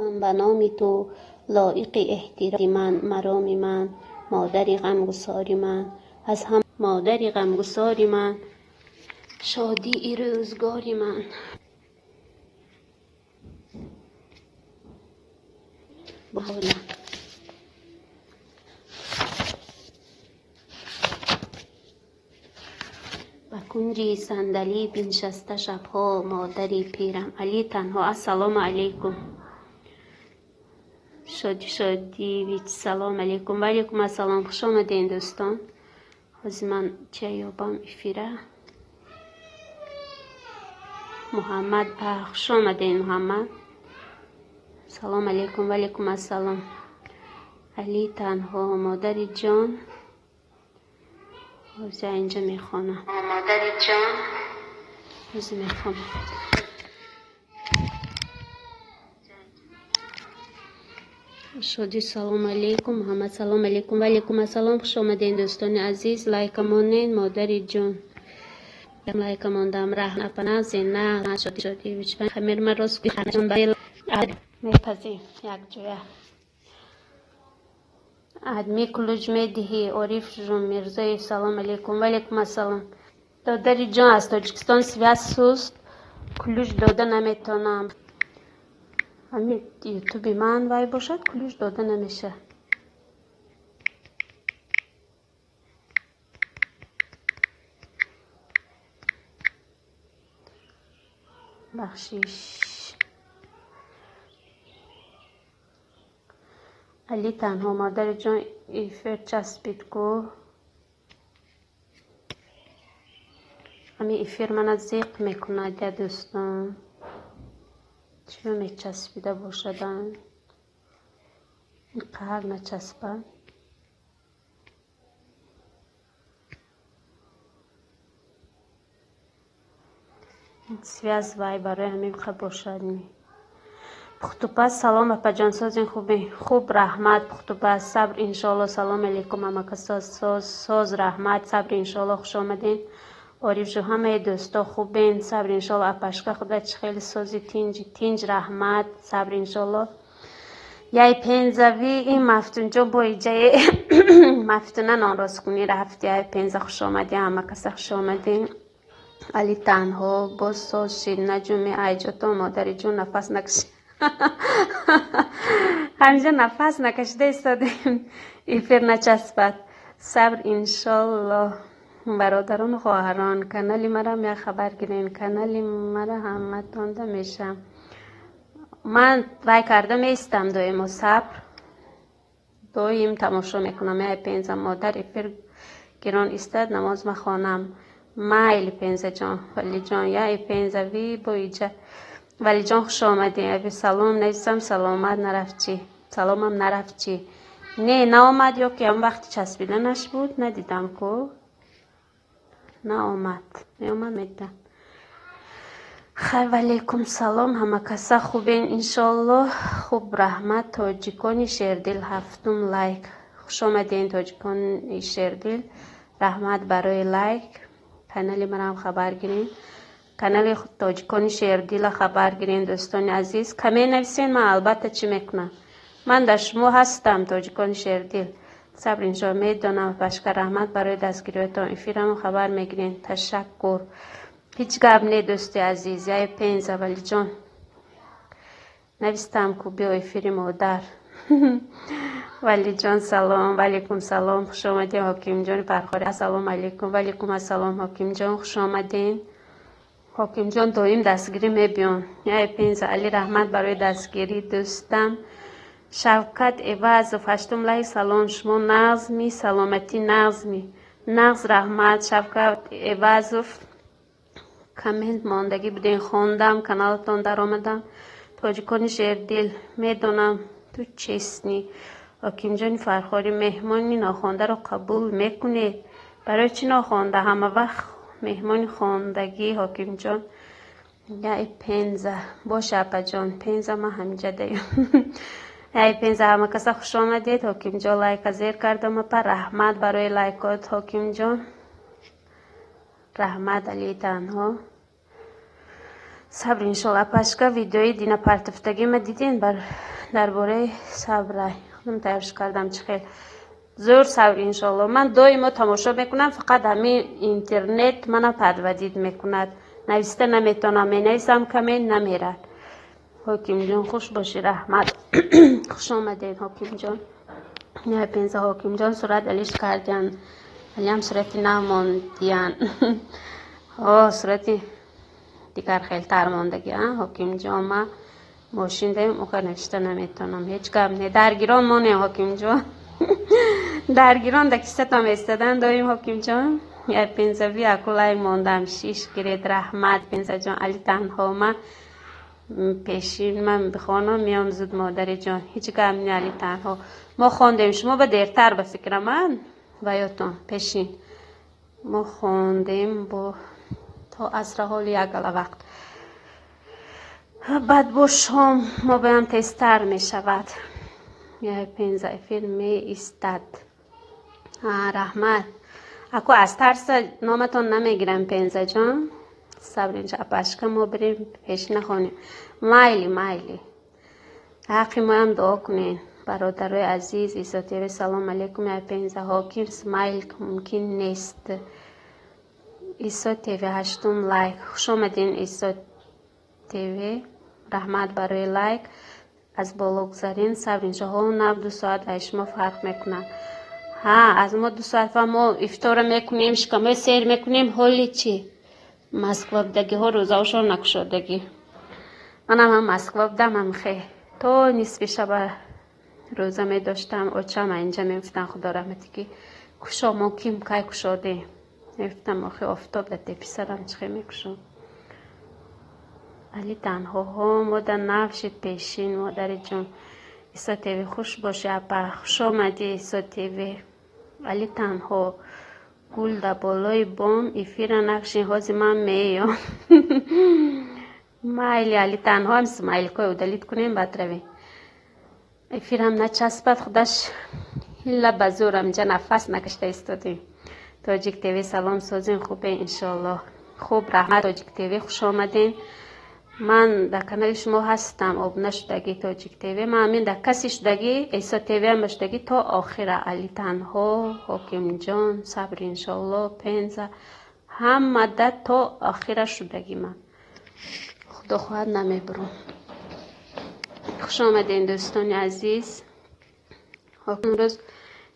Ба номи ту лоиқи эҳтироми ман, мароми ман, модари ғамгусори ман, аз ҳама модари ғамгусори ман, шодии рӯзгори ман. Ба кунҷи сандалӣ биншаста шабҳо, модари пирам Али танҳо. Ассалому алайкум. Шоди Шодивич, салом алейкум. Ва алейкум ассалом. Хуш омадед, дӯстон. Ҳозир ман чия ёбам эфира. Муҳаммад, хуш омадед, Муҳаммад. Салом алейкум, ва алейкум ассалом. Али танҳо, модари ҷон. Ҳозир инҷа мехонам. Модари ҷон. Ҳозир мехонам. Шоди, салом алейкум. Муҳаммад, салом алейкум. Ва алейкум ассалом. Хуш омадед, дӯстони азиз. Лайка монед, модари ҷон. Лайка мондам. Раҳмат зина Шоди Шодивич. Хамир ман рост мепазем якҷоя. Адми ключ медиҳӣ. Ориф Жун Мирзоев, салом алейкум. Ва алейкум ассалом. Додари ҷон, аз Тоҷикистон связь суст, ключ дода наметавонам. Ҳамин ютуби ман вай бошад, ключ дода намешавад. Бахшиш. Али танҳо, модари ҷон, эфир часпид ку. Ҳамин эфир мана зиқ мекунад, я дӯстон. Чиро мечаспида бошадам? Қаҳр начаспад. Связь вай барои ҳамин қа бошад. Пухтупаз, салом, апаҷон, созин, хубе? Хуб, раҳмат. Пухтупаз, сабр иншоалло. Салом алейкум, амака, соз, соз, соз, раҳмат. Сабр иншоалло, хуш омадед. Ориф жу, ҳамаи дӯсто хубен? Сабр иншоалло, апашка, худа чӣ хеле сози, тинҷ, тинҷ, раҳмат. Сабр иншоалло. Яй пензави ин Мафтунҷон бо иҷаи Мафтуна нонросткунӣ рафт. Яй Пенза, хуш омадӣ, ҳама каса хуш омадед. Али танҳо, боз соз шид. Наҷуми айҷото, модари ҷон, нафас накаши. Ҳаминҷа нафас накашида истодем. Эфир начаспад. Сабр иншолло. Бародарону хоҳарон, канали марам як хабар гирен. Канали мара ҳаматонда мешам. Ман вай карда меистам доимо, сабр. Доим тамошо мекунам. Яй Пенза, модар, эфир гирон истад, намоз махонам. Майли, Пензаҷон, Валиҷон, яй Пенза ви бо иҷа. Валиҷон, хуш омадед. Аби салом нависам, саломат нарафт чӣ? Саломам нарафт чӣ? Не, наомад ё ки ҳам вақти часпиданаш буд, надидам ку. Наомад. Меомад, медидам. Хайр, валейкум салом, ҳама каса хубен иншоалло. Хуб, раҳмат. Тоҷикони шердил, ҳафтум лайк. Хуш омадед, тоҷикони шердил. Раҳмат барои лайк. Канали марам хабар гирен. Канали тоҷикони шердила хабар гирен, дӯстони азиз. Каме нависен, ман албатта чӣ мекунам. Ман дар шумо ҳастам, тоҷикони шердил. Сабр иншо, медонам, башка, раҳмат барои дастгириҳоятон. Эфирамо хабар мегирен. Ташаккур. Ҳеҷ гап не, дӯсти азиз. Яй Пенза, Валиҷон. Навистам ку, биё эфири модар. Валиҷон, салом. Ва алейкум салом. Хуш омадед, Ҳокимҷони Фархорӣ. Ассалому алейкум. Ва алейкум ассалом, Ҳокимҷон, хуш омадед. Ҳокимҷон доим дастгирӣ мебиён. Яй Пенза, Али, раҳмат барои дастгирӣ, дӯстам. Шавкат Эвазов, ҳаштум лайк, салом, шумо нағзми, саломатӣ нағзми? Нағз, раҳмат. Шавкат Эвазов, коммент мондагӣ будем, хондам, каналатон даромадам. Тоҷикони шердил, медонам, ту честный. Ҳокимҷони Фархорӣ, меҳмони нохондаро қабул мекунед? Барои чӣ нохонда? Ҳама вақт меҳмони хондагӣ, Ҳокимҷон. Яй Пенза, боша, апаҷон. Пенза, ман ҳаминҷа даём. Яй Пенза, ҳама каса хуш омадед. Ҳокимҷон, лайка зер кардам, апа. Раҳмат барои лайкот, Ҳокимҷон. Раҳмат, Али танҳо. Сабр иншолла апашка, видеои дина партифтагӣ ма дидин дар бораи сабрай. Худам тайёрш кардам, чӣ хел зӯр. Сабр иншолло, ман доимо тамошо мекунам, фақат ҳамин интернет мана подводить мекунад, нависта наметавонам, менависам, каме намерад. Ҳокимҷон, хуш бошӣ, раҳмат, хуш омадед, Ҳокимҷон. Пенза, Ҳокимҷон, сурат алиш кардян, алиам сурати нав мондиян. О, сурати дигар хелтар мондагӣ. Ҳокимҷон, ма мошин даем, ока, навишта наметавонам. Ҳеҷ гап не, даргирон монем, Ҳокимҷон, даргирон да кисатон истодан доим. Ҳокимҷон, пензави акулай мондам, шиш гиред, раҳмат, Пензаҷон. Али танҳо, ма пешин ман бихонам, меом зуд, модариҷон. Ҳеҷ гап не, Али танҳо, мо хондем, шумо ба дертар ба фикрам ва ётон пешин мо хондем бо то асра, ҳоли як ала вақт баъд бо шом мо боям тезтар мешавад. Пенза, эфир меистад, раҳмат. Аку аз тарса номатон намегирам, Пензаҷон. Сабр инҷа, апашка, мо бирем пеш нахонем. Майли, майли, ҳаққи моям дуо кунед, бародарои азиз. Исотеви, салом алейкум. Я Пенза, ҳоким, смайл мумкин нест. Исо ТВ, ҳаштум лайк, хуш омадин, Исо ТВ, раҳмат барои лайк. Аз боло гузарин. Сабр инҷо, ҳо, нав 2 соат аз шумо фарқ мекунад. Ҳа, аз мо 2 соат ва мо ифтора мекунем, шикамои сер мекунем. Ҳоли чӣ? Москва будагиҳо рӯзаошон накушодагӣ. Манам ҳам Москва будам, ҳамхе то нисфи шаба рӯза медоштам. Очам инҷа мегуфтан, худо раҳматӣ, ки кушо, мо ким кай кушодем? Мегуфтам, охи офтоб дар тепи сарам, чихе мекушом? Али танҳоҳо мода навшид пешин, модариҷон. Исо ТВ, хуш бошӣ, апа, хуш омадӣ, Исо ТВ. Али танҳо, гул дар болои бом, эфира накшин, ҳози ман меём. Майли, Али танҳо, ҳам смайликҳои удалить кунем, баъд равем. Эфирам начаспад худаш, ҳилла ба зӯр аминҷа нафас накашта истодем. Тоҷик ТВ, салом, созин, хубе, иншоаллоҳ, хуб, раҳмат. Тоҷик ТВ, хуш омадем. Ман дар канали шумо ҳастам, обуна шудагӣ. Тоҷик ТВ, ман ҳамин дар каси шудагӣ, Эсо ТВ ам шудагӣ то охира. Али танҳо, Ҳокимҷон, Сабр иншоалло, Пенза, ҳамада то охира шудагӣ ман. Худо хоҳад, намебурам. Хуш омадем, дӯстони азиз. Имрӯз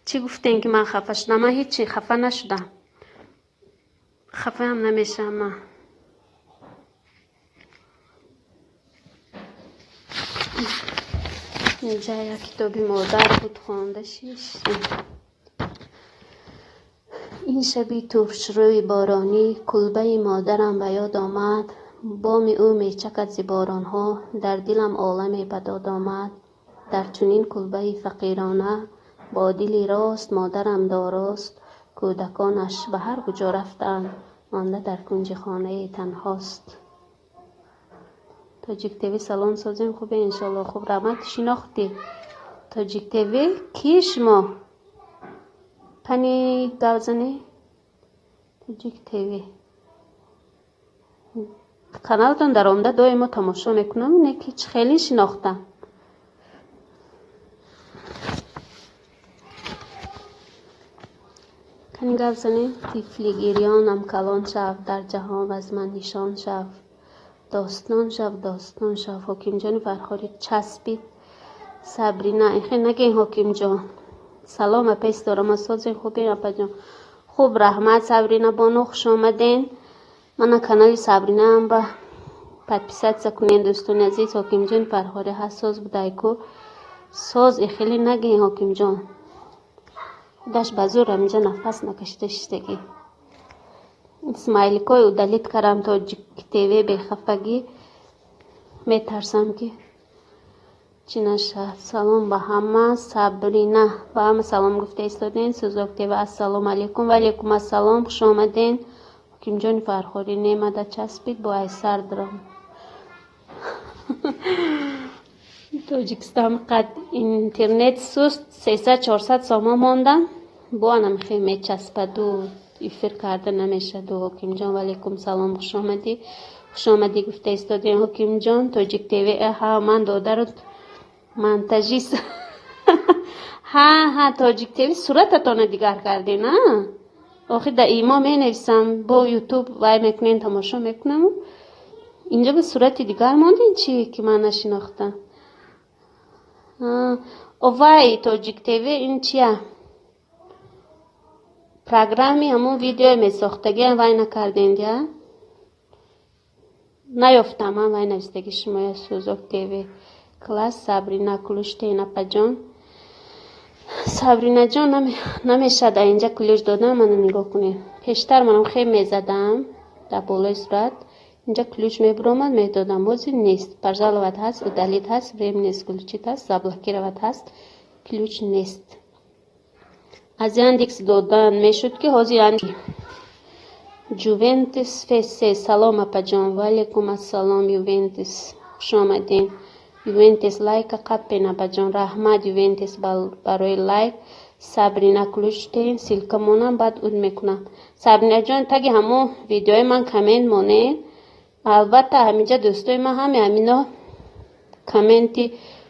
чӣ гуфтем, ки ман хафа шудам? Ман ҳечи хафа нашудам, хафаам намешавам ман. Инҷа як китоби модар буд, хонда шиш. Ин шаби туршрӯи боронӣ кулбаи модарам ба ёд омад. Боми ӯ мечакад зи боронҳо, дар дилам оламе ба дод омад. Дар чунин кулбаи фақирона бо дили рост модарам дорост. Кӯдаконаш ба ҳар куҷо рафтаанд, монда дар кунҷи хонае танҳост. Тоҷик ТВ, салом, созем, хубе, иншоалло, хуб, раҳмат. Шинохтӣ, Тоҷик ТВ, ки шумо? Кани гап занӣ, Тоҷик ТВ. Каналтон даромада доимо тамошо мекунам, не ки хеле шинохтам. Кани гап занӣ. Тифли гирёнам калон шав, дар ҷаҳон аз ман нишон шав, достон шав, достон шав. Ҳокимҷони Фархорӣ, часпид. Сабрина, ихе нагин, Ҳокимҷон. Салом, апа Исторама, созен, хубем, апаҷон, хуб, раҳмат. Сабрина бону, хуш омаден. Мана канали Сабринаам ба подписаться кунен, дӯстони азиз. Ҳокимҷони Фархорӣ ҳаст, соз будайку, соз ихеле нагин, Ҳокимҷон. Худаш ба зӯр аминҷа нафас накашида шиштагӣ. Смайликҳои удалить кардам, Тоҷик ТВ, бехафагӣ, метарсам, ки чӣ нашавад. Салом ба ҳама. Сабрина, ба ҳама салом гуфта истодем. Сӯзок ТВ, ассалому алайкум. Ва алайкум ассалом, хуш омаден. Ҳокимҷони Фархорӣ, немада часпид бо айсар дорам. Тоҷикистон қад интернет суст, 300-400 сомон мондан, бо анам хел мечаспаду эфир карда намешаду. Ҳокимҷон, ва алайкум салом, хуш омадӣ. Хушомадӣ гуфта истодем, Ҳокимҷон. Тоҷик ТВ, ҳа, ман додару монтажист. Ҳа, ҳа, Тоҷик ТВ, сурататона дигар кардем, а? Охир да имо менависам, бо ютуб вай мекунем, тамошо мекунам. Инҷо ба сурати дигар мондин чи, ки ман нашинохтам? Овай, Тоҷик ТВ, ин чия? Программи ҳамун видеое месохтагиам вай накардем, дия? Наёфтам ман вай навистаги шумоя. Сӯзок ТВ класс. Сабрина, ключ тен, апаҷон. Сабринаҷон, намешавад инҷа ключ додан. Мана, нигоҳ кунед, пештар манам хел мезадам, дар болои сурат инҷа ключ мебуромад, медодам. Ҳозир нест. Пожаловать ҳаст, удалить ҳаст, временно исключить ҳаст, заблокировать ҳаст, ключ нест. Аз Яндекс додан мешуд, ки ҳозир. Ҷувентус фс, салом, апаҷон. Ваалейкум ассалом, Ювентус, хушомадем. Ювентус, лайка қаппен, апаҷон. Раҳмат, Ювентус, барои лайк. Сабрина, ключ тен, ссылка монам, баъд уд мекунам. Сабринаҷон, таги ҳамон видеои ман коммент монед. Албатта, ҳаминҷа дӯстои ман ҳаме ҳамино комменти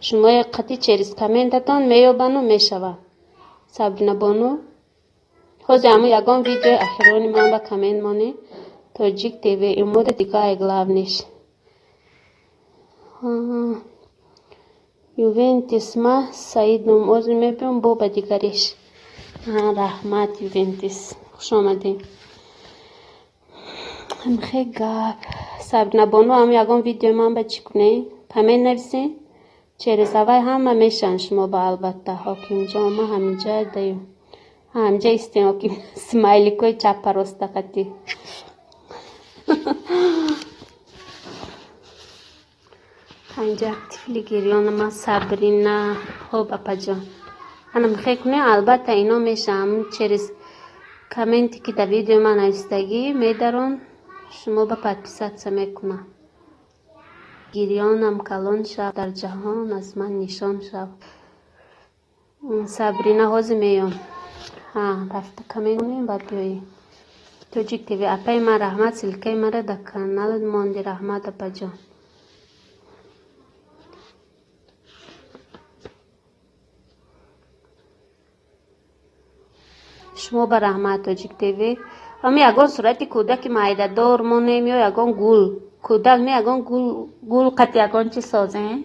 шумои қати через комментатон меёбану мешавад. Сабрина бону, ҳозир ҳамун ягон видеои ахирони ман ба коммент монед. Тоҷик ТВ, имода дигар главный ш. Ювентис, ма Саидум, ҳозир мебиём бо ба дигариш. Раҳмат, Ювентис, хушомадед. Хе гап, Сабрина бону, ҳам ягон видеои ман ба чӣ кунед? Коммент нависед, через авай ҳама мешаванд шумо ба. Албатта, Ҳокимҷон, ма ҳаминҷа даем, ҳаминҷа истем. Ҳоким, смайликои чапа роста қатӣ. Ҳаминҷа тифли гирёна ма. Сабрина, хоб, апаҷон, ана мехоҳед кунед, албатта, ино мешавам. Через комменте ки дар видеои ман навистагӣ медарон, шумо ба подписаться мекунам. Гирёнам калон шав, дар ҷаҳон аз ман нишон шав. Сабрина, ҳозир меём. Ҳа, рафта коммент кунем, баъд биёем. Тоҷик ТВ, апаи ман, раҳмат, ссылка и маро дар каналат монди. Раҳмат, апаҷон. Шумо ба раҳмат, Тоҷик ТВ. Ҳами ягон сурати кӯдаки майдадор монем ё ягон гул, кӯдак ме, ягон гул, гул қати ягон чиз созем.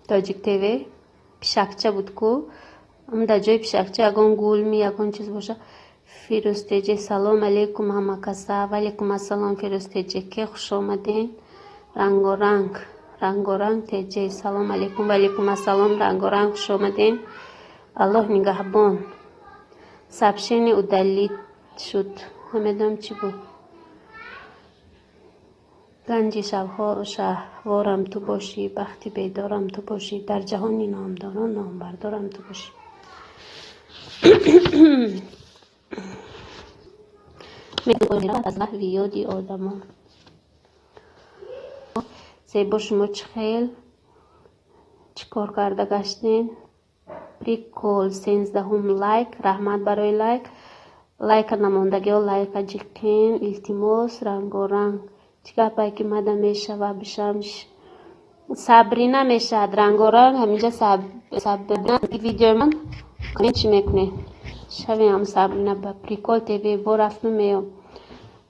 Тоҷик ТВ, пишакча буд ку, ам дар ҷои пишакча ягон гул ми, ягон чиз боша. Фирӯз Теҷе, салом алейкум ҳама каса. Ваалейкум ассалом, Фирӯз Теҷе, ке хушомадем. Рангоранг, Рангоранг Теҷе, салом алейкум. Ваалейкум ассалом, Рангоранг, хушомадем. Аллоҳ нигаҳбон. Сообщение удалить шуд, намедонам чӣ буд. Ганҷи шабҳо шаҳворам ту бошӣ, бахти бедорам ту бошӣ, дар ҷаҳони номдорон номбардорам ту бошӣ. Аз лаҳви ёди одамон. Зебо, шумо чӣ хел, чӣ кор карда гаштем? Прикол, 13-ум лайк, раҳмат барои лайк. Лайка намондагиҳо лайка ҷиқен, илтимос. Рангоранг, чӣ гапае, ки мада мешава бишам? Сабрина, мешавад. Рангоранг, ҳаминҷа видеои ман чӣ мекунед? Шавем. Сабрина, ба Прикол ТВ бо рафту меём.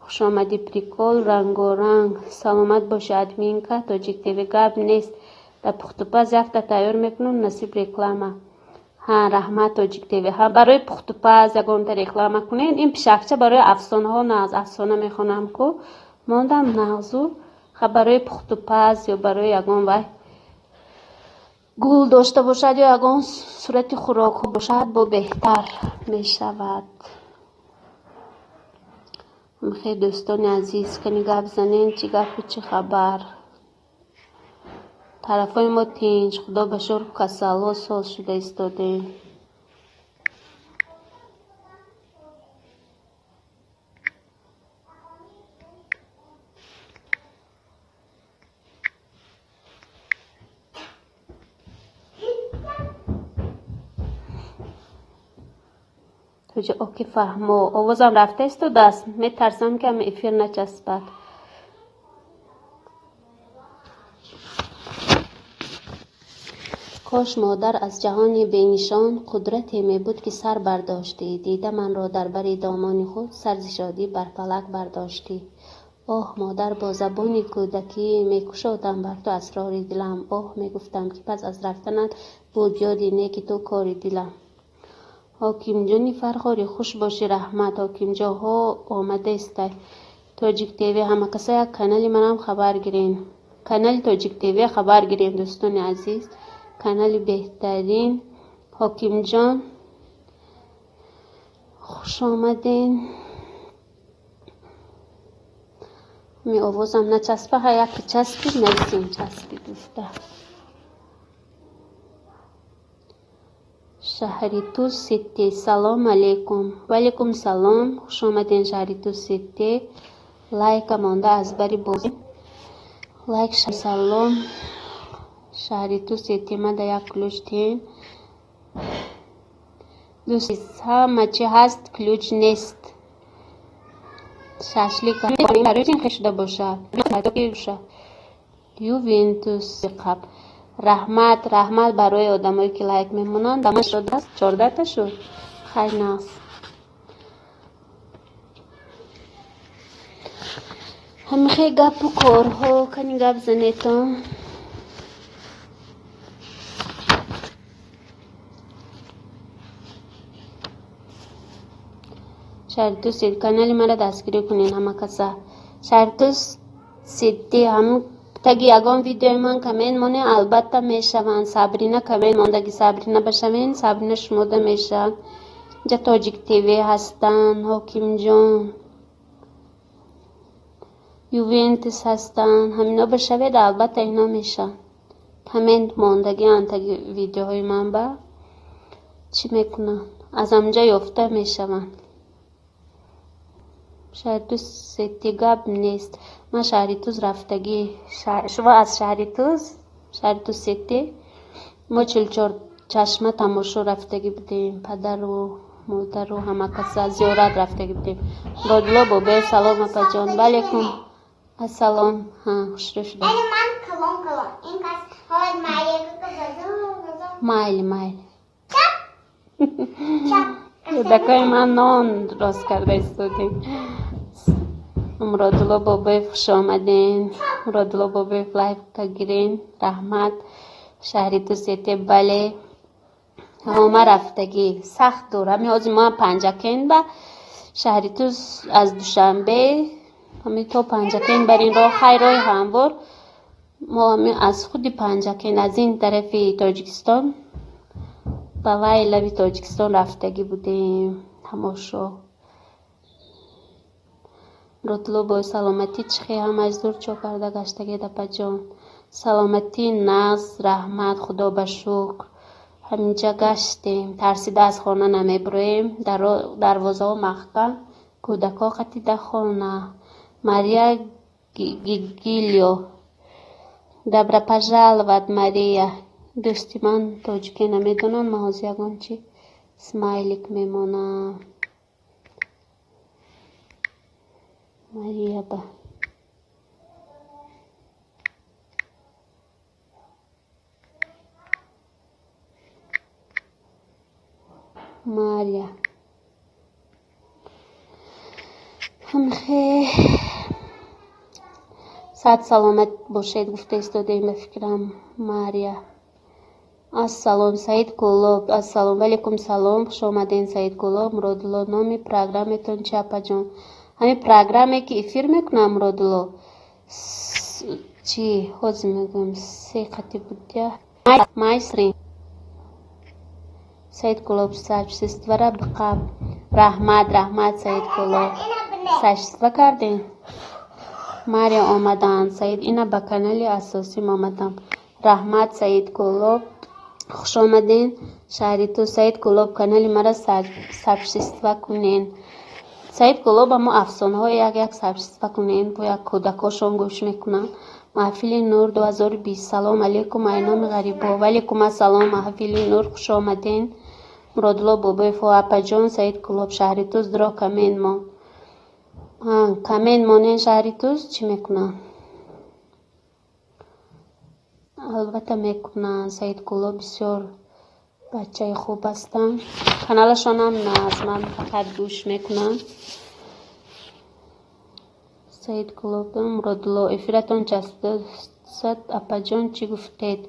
Хушомадӣ, Прикол, Рангоранг, саломат боши. Админка Тоҷик ТВ, гап нест, дар пухтупаз якта тайёр мекунам, насиб реклама. Ҳа, раҳмат, Тоҷик ТВ. Ҳа, барои пухтупаз ягонта реклама кунед. Ин пишакча барои афсонаҳо нағз, афсона мехонам ку, мондам нағзу. Ха, барои пухтупаз ё барои ягон вай гул дошта бошад ё ягон сурати хӯрокҳо бошад, бо беҳтар мешавад. Хе, дӯстони азиз, кани гап занем, чӣ гапу чӣ хабар? Тарафҳои мо тинҷ, худо ба шукр, касалҳо соз шуда истодем. Тоҷи оки, фаҳмо, овозам рафта истодааст? Метарсам, ки ҳама эфир начаспад. Кош модар аз ҷаҳони бенишон қудрате мебуд, ки сар бардоштӣ, дида манро дар бари домони худ, сар зи шодӣ бар фалак бардоштӣ. Оҳ, модар, бо забони кӯдакӣ мекушодам бар ту асрори дилам. Оҳ, мегуфтам, ки пас аз рафтанат буд ёди неки ту кори дилам. Ҳокимҷони Фархорӣ, хуш бошӣ, раҳмат. Ҳокимҷоҳо омадаистай. Тоҷик ТВ, ҳамакаса як канали манам хабар гирен. Канали Тоҷик ТВ хабар гирен, дӯстони азиз. Канали беҳтарин. Ҳокимҷон, хуш омаден. Ми овозам начаспа, ҳа яке часпид, нависем часпид гуфта. Шаҳри Туз Сити, салом алейкум. Ваалейкум салом, хуш омаден, шаҳри Туз Сити. Лайка монда аз бари бозӣ. Лайк, салом. Шаҳри Туз Сити, мада як ключ тиҳен. Дӯст, ҳама чи ҳаст, ключ нест. Шашлик шуда бошад. Ювентус қаб. Раҳмат, раҳмат барои одамое ки лайк мемонанд. Ба ман шудааст, 14та шуд. Хайр, нағз. Ҳамихе гапу корҳо, кани гап занетон. Шаҳри Туз канали мара дастгирӣ кунед ҳама каса. Шаҳри Туз Сити, ҳам таги ягон видеои ман коммент монед, албатта мешаванд. Сабрина коммент мондаги, Сабрина башавен, Сабрина шумода мешавад. Инҷа Тоҷик ТВ ҳастанд, Ҳокимҷон, Ювентус ҳастанд. Ҳамино башавед, албатта ино мешаванд. Коммент мондагианд таги видеоҳои ман ба чӣ мекунанд? Аз ҳамҷа ёфта мешаванд. Шаҳри Туз Сити гап нест. Ман шаҳри Туз рафтагӣ. Шумо аз шаҳри Туз? Шаҳри Туз Сити? Мо 44 чашма тамошо рафтагӣ будем. Падару модару ҳама каса зиёрат рафтагӣ будем. Муродулло Бобоев, салом апаҷон. Ваалейкум ассалом. Ҳа, хушрӯ шудам. Майли, майли. Кӯдакои ман нон рост карда истодем. Муродулло Бобоев, хуш омаден. Муродулло Бобоев, лайка гирен. Раҳмат. Шаҳри Туз Сити, бале. Ҳома рафтагӣ. Сахт дур. Ҳами ҳозир мо Панҷакент ба шаҳри Туз аз Душанбе ҳами то Панҷакент бар ин роҳ, хай роҳи ҳамвор. Мо ҳами аз худи Панҷакент, аз ин тарафи Тоҷикистон ба вай лаби Тоҷикистон рафтагӣ будем. Тамошо. Муродулло бо саломатӣ чӣ хел ҳамаш зур чо карда гаштагед, апаҷон. Саломатӣ, нағз, раҳмат, худо ба шукр. Ҳаминҷа гаштем. Тарсида аз хона намебуроем. Дарвозаҳо маҳкам, кӯдакҳо қатида хона. Мария Гигилио. Добро пожаловать, Мария. Дӯсти ман тоҷикӣ намедонам, ман ҳозир ягон чи смайлик мемонам. Мария ба. Мария. Ҳамхе сад саломат бошед гуфта истодаем ба фикрам, Мария. Ассалом, Саид Кӯлоб. Ассалом алейкум, салом, хуш омаден, Саид Кӯлоб. Муродулло, номи программетон чи, апаҷон? Ҳамин программе ки эфир мекунам, Муродулло, чи ҳозир мегӯям, се қати будя. Майсрин. Саид Кӯлоб, сабсиствара биқаб. Раҳмат, раҳмат, Саид Кӯлоб. Сабсиства кардем? Мария омаданд. Саид, ина ба канали асосим омадам. Раҳмат, Саид Кӯлоб. Хуш омаден. Шаҳри Туз, Саид Кӯлоб, канали мара сабсиства кунен. Саид Кӯлоб, амо афсонаҳои як-як сабсиства кунен, бо як кӯдакошон гӯш мекунанд. Маҳфили Нур 2020. Салом алейкум, айноми ғарибо. Ваалейкум ассалом, Маҳфили Нур, хуш омаден. Муродулло Бобоев, апаҷон, Саид Кӯлоб, шаҳри Туз, дро коммент мон. Коммент монен, шаҳри Туз, чӣ мекунам? Албатта мекунанд. Саид Кулоб бисёр бачаи хуб ҳастанд. Каналашонам аз ман фақат гӯш мекунанд. Саид Кулоб, Муродулло, эфиратон часпид, апаҷон, чӣ гуфтед?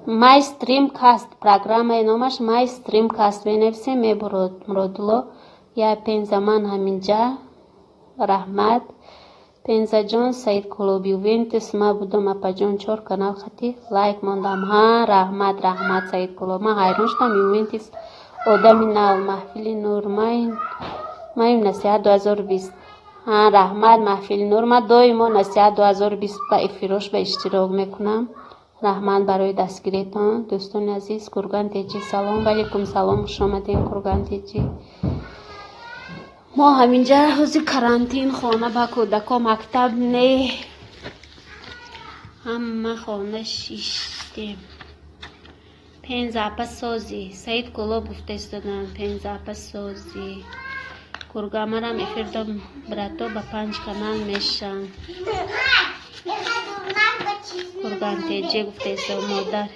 My Streamcast, программаи номаш My Streamcast, менависем, мебурод. Муродулло, я Пенза, ман ҳаминҷа. Раҳмат. Пензаҷон, Саид Кулоб, Ювентус ма будам, апаҷон, чор канал хати лайк мондам. Ҳа, раҳмат, раҳмат, Саид Кулоб. Ман ҳайрон шудам, Ювентус одами нав, Маҳфили Нур, маим насиҳат 2020. Ҳа, раҳмат, Маҳфили Нур. Ман доимо насиҳат 2020 ба эфирош ба иштирок мекунам. Раҳмат барои дастгириятон, дӯстони азиз. Курган Теҷи, салом. Валейкум салом, хуш омадем, Курган Теҷи. Мо ҳаминҷа ҳозир карантин, хона ба кӯдако мактаб не, ҳама хона шиштем. Пенза апа созӣ, Саид Кулоб гуфта истодам, Пенза апа созӣ. Кургамарам эфир дом, брато, ба панҷ канал мешам. Курган Теҷе гуфта истодам, модар.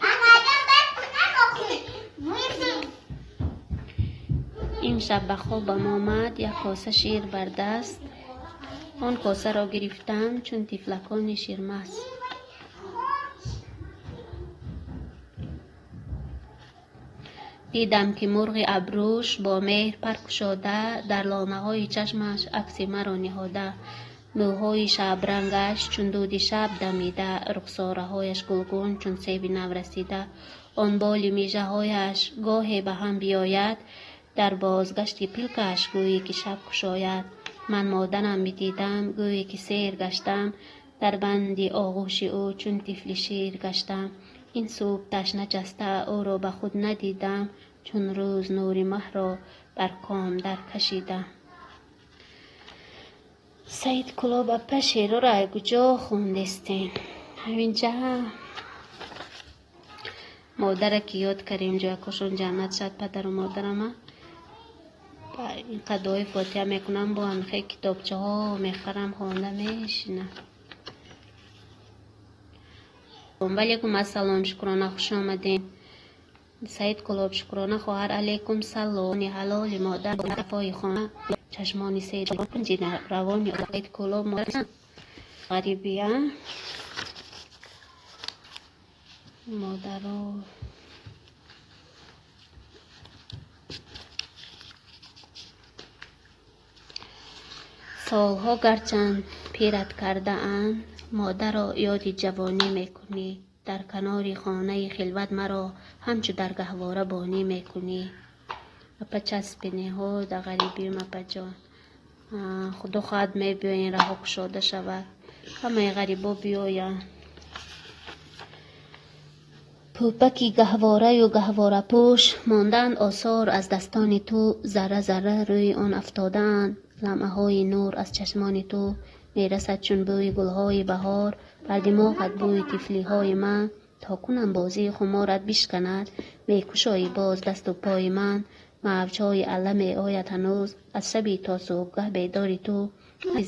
Имшаб ба хобам омад як коса шир бар даст. Он косаро гирифтам, чун тифлакони ширмаст. Дидам, ки мурғи абрӯш бо меҳр пар кушода, дар лонаҳои чашмаш акси маро ниҳода. Мӯҳои шабрангаш чун дуди шаб дамида, рухсораҳояш гулгун чун себи наврасида. Он боли мижаҳояш гоҳе ба ҳам биёяд, дар бозгашти пилкаш гӯӣ ки шаб кушояд. Ман модарам бидидам, гӯӣ ки сер гаштам, дар банди оғӯши ӯ чун тифли шир гаштам. Ин субҳ ташна ҷаста ӯро ба худ надидам, чун рӯз нури маҳро бар ком дар кашидам. Саид Кулоб апа, шеърро ай куҷо хондестен? Ҳаминҷа модаре ки ёд кардем, ҷоякошон ҷаннат шад, падару модарама. Ин қадои фотиҳа мекунам, бо ҳамихе китобчаҳо мехарам, хонда мешинам. Валейкум ассалом, Шукрона, хуш омадем. Саид Кулоб, Шукрона хоҳар, алейкум салом. Ҳалоли модар, қафои хона, чашмони сед равони Саид Кулоб, модар ғарибия. Модаро солҳо гарчанд пират кардаанд, модаро ёди ҷавонӣ мекунӣ. Дар канори хонаи хилват маро ҳамчу дар гаҳвора бонӣ мекунӣ. Апа, часпинеҳо да ғарибиюм, апаҷон. Худо хоҳад, мебиёен, раҳо кушода шавад. Ҳамаи ғарибо биёянд. Пӯпаки гаҳвораю гаҳворапӯш мондаанд осор аз дастони ту, зарра зарра рӯи он афтодаанд ламъаҳои нур аз чашмони ту. Мерасад чун бӯи гулҳои баҳор бар димоғат бӯи тифлиҳои ман. То кунам бозии хуморат бишканад, мекушоӣ боз дасту пои ман. Мавҷҳои алла меояд ҳанӯз аз шаби то субҳгаҳ бедори ту.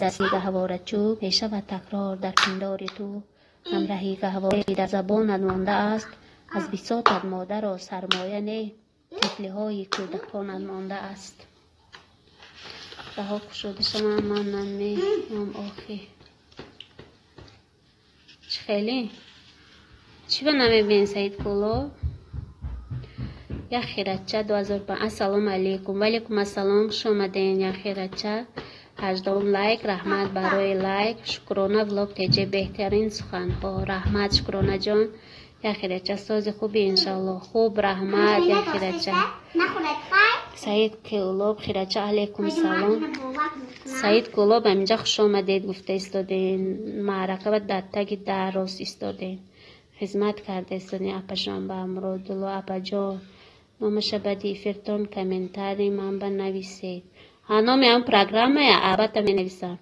Дасти гаҳворачӯб мешавад такрор дар пиндори ту. Ҳамраҳи гаҳвораи дар забонат мондааст, аз бисотат модаро сармоя не, тифлиҳои кӯдаконат мондааст. Раҳо кушода шавам, ман намеём охи. Чӣ хеле? Чӣ ба намебинӣ, Саид Кулоб? Як хирача 2005. Ассалому алейкум. Валейкум ассалом, хуш омадем, як хирача. Ҳаждом лайк, раҳмат барои лайк. Шукрона влог теҷе, беҳтарин суханҳо. Раҳмат, Шукронаҷон. Як хирача, сози хуби, иншалло. Хуб, раҳмат, як хирача. Саид Кулоб, хирача, алейкум салом. Саид Кулоб, ҳаминҷа хуш омадед гуфта истодем. Маърака ва дар таги дар рост истодем. Хизмат карда истодем апашон ба Муродулло апаҷон. Номаша баъди эфиртон комментарий ман ба нависед. Ҳа, номи ҳам программая, албатта менависам.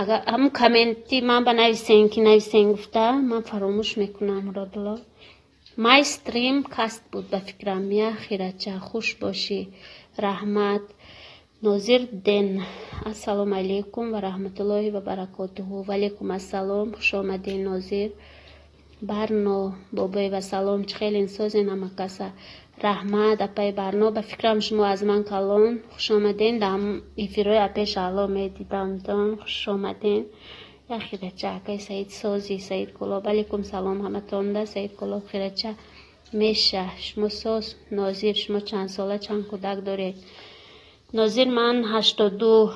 Агар ҳамун комменти ман ба нависен, ки нависен гуфта, ман фаромӯш мекунам, Муродулло. My Stream Cast буд ба фикрам. Я хирача, хуш бошӣ. Раҳмат. Нозир Ден. Ассалому алейкум ва раҳматуллоҳи ва баракотуҳу. Ва алейкум ассалом. Хуш омадед, Нозир. Барно Бобоева, салом, чӣ хелен, созен ҳамакаса? Раҳмат, апаи Барно, ба фикрам, шумо аз ман калон. Хушомаден, дар эфирҳои апаи Шаҳло медидамтон. Хушомаден. Яхирача, акаи Саид, сози? Саид Кулоб, алейкум салом ҳаматонда. Саид Кулоб, хирача меша, шумо соз? Нозир, шумо чанд сола, чанд кӯдак доред? Нозир, ман 82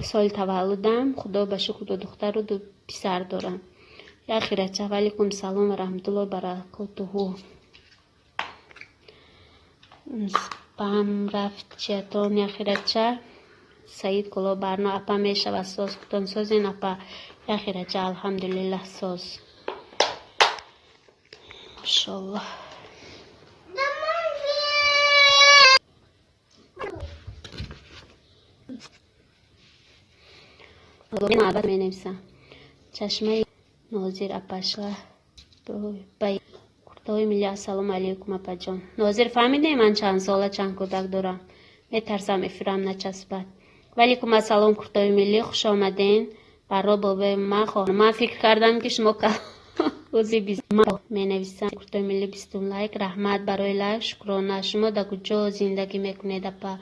соли таваллудам, худо ба шукр, ду духтару ду писар дорам. Яхирача, валейкум салом ва раҳматуллоҳи баракотуҳу. Спам рафт чиятон, яхирача. Саид Кулоб, Барно апа, мешава, соз, худтон созен, апа? Яхирача, алҳамдулиллаҳ, соз, иншоллоҳ. Албатта, менависам. Чашмаи Нозир апашла куртаҳои милли. Ассалому алайкум, апаҷон. Нозир, фаҳмидем, ман чанд сола, чанд кӯдак дорам? Метарсам, эфирам начаспад. Валейкум ассалом, куртаҳои миллӣ, хуш омаден. Барро бобои ман фикр кардам, ки шумо рӯзи менависам. Куртаҳои миллӣ, 20-ум лайк, раҳмат барои лайк, шукрона. Шумо дар куҷо зиндагӣ мекунед, апа?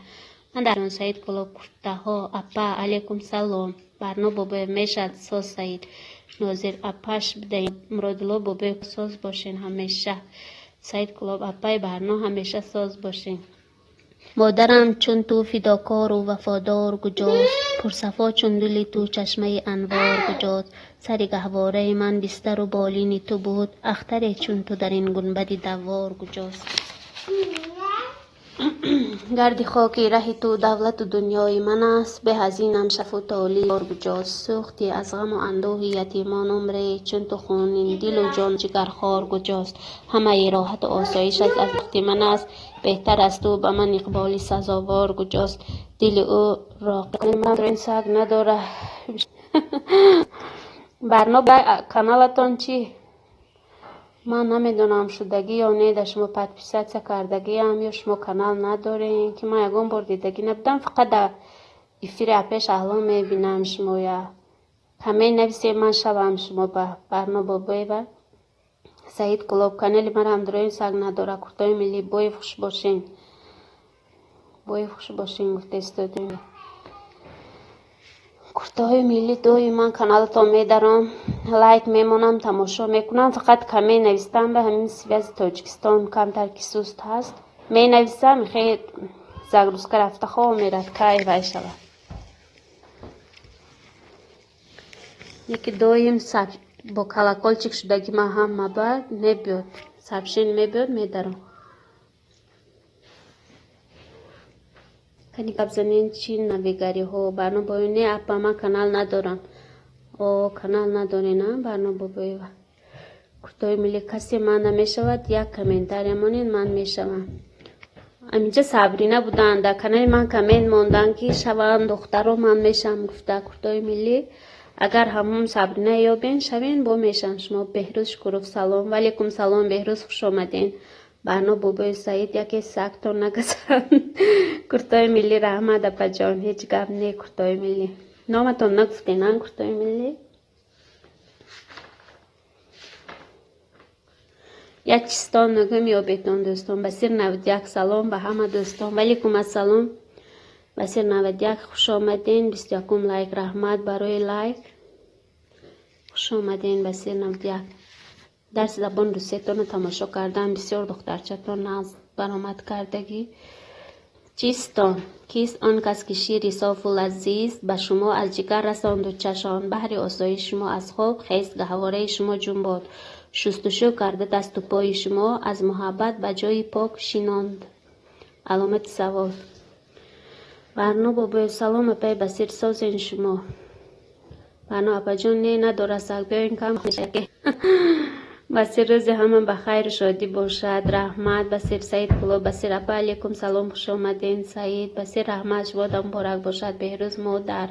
Ман дар Саид Кулоб. Куртаҳо апа, алейкум салом. Барно Бобоев, мешад, соз, Саид. Нозир апаш бидаем. Муродулло Бобоев, соз бошен ҳамеша. Саид Кулоб, апаи Барно, ҳамеша соз бошен. Модарам чун ту фидокору вафодор куҷост? Пурсафо чун дили ту чашмаи анвор куҷост? Сари гаҳвораи ман бистару болини ту буд, ахтаре чун ту дар ин гунбади даввор куҷост? Гарди хоки раҳи ту давлату дунёи ман аст, беҳ аз инам шафу толеъ куҷост? Сӯхтӣ аз ғаму андӯҳи ятимон умре, чун ту хуниндилу ҷон ҷигархор куҷост? Ҳамаи роҳату осоиш аз бахти ман аст, беҳтар аз ту ба ман иқболи сазовор куҷост? Дили ӯ саг надора. Барно, каналатон чӣ? Ман намедонам, шудагӣ ё не, дар шумо подписаться кардагиам ё шумо канал надорем, ки ман ягон бор дидагӣ набудам, фақат дар эфири апаи Шаҳло мебинам шумоя. Коммент нависем, ман шавам шумо ба Барно Бобоева. Саид Кулоб, канали мара ҳамдурои саг надора. Куртои миллӣ, бои хуш бошен, бои хуш бошен, гуфта истодем. Куртаҳои миллӣ, доим ман каналатон медаром, лайк мемонам, тамошо мекунам, фақат коммент навистам ба ҳамин связи Тоҷикистон камтар ки суст ҳаст. Менависам, хе загрузка рафта хоб мерад, кай вай шавад. Яки доим бо колокольчик шудагӣ ман ҳама ба мебиёд, сообщение мебиёд, медаром. Кани гап занен, чӣ навигариҳо? Барно бобоева, не, апа, ман канал надорам. О, канал надорен, а, Барно Бобоева? Куртои милли, касе ман намешавад, як комментария монед, ман мешавам. Аминҷа Сабрина буданд, дар канали ман коммент монданд, ки шаванд духтаро, ман мешавам гуфта. Куртои миллӣ, агар ҳамон Сабрина ёбен, шавен, бо мешавам шумо. Беҳрӯз Шукуров, салом. Валейкум салом, Беҳрӯз, хуш омаден. Барно Бобои, Саид, яке сагтон нагазад. Куртои миллӣ, раҳмат, апаҷон, ҳеҷ гап не. Куртои миллӣ, номатон нагуфтен, а, куртои миллӣ? Як чистон мегӯем, ёбетон, дӯстон. Басир 91, салом ба ҳама дӯстон. Валейкум ассалом, Басир 91, хуш омаден. 21-ум лайк, раҳмат барои лайк, хуш омаден, Басир 91. Дарси забони русиятонро тамошо кардам, бисёр духтарчатон нағз баромад кардагӣ. Чистон. Кист он кас, ки шири софу лазиз ба шумо аз ҷигар расонду чашон? Баҳри осоиши шумо аз хоб хест, гаҳвораи шумо ҷунбод, шустушӯ карда дасту пои шумо, аз муҳаббат ба ҷои пок шинонд? Аломати савол. Барно Бобоев, салом, апаи Басир, созен шумо? Барно апаҷон, не, надора саг, биёин кам. Басир, рӯзи ҳама ба хайру шодӣ бошад, раҳмат, Басир. Саид Кулоб, Басир апа, алейкум салом, хуш омаден, Саид. Басир, раҳмат, шумода муборак бошад. Беҳрӯз модар,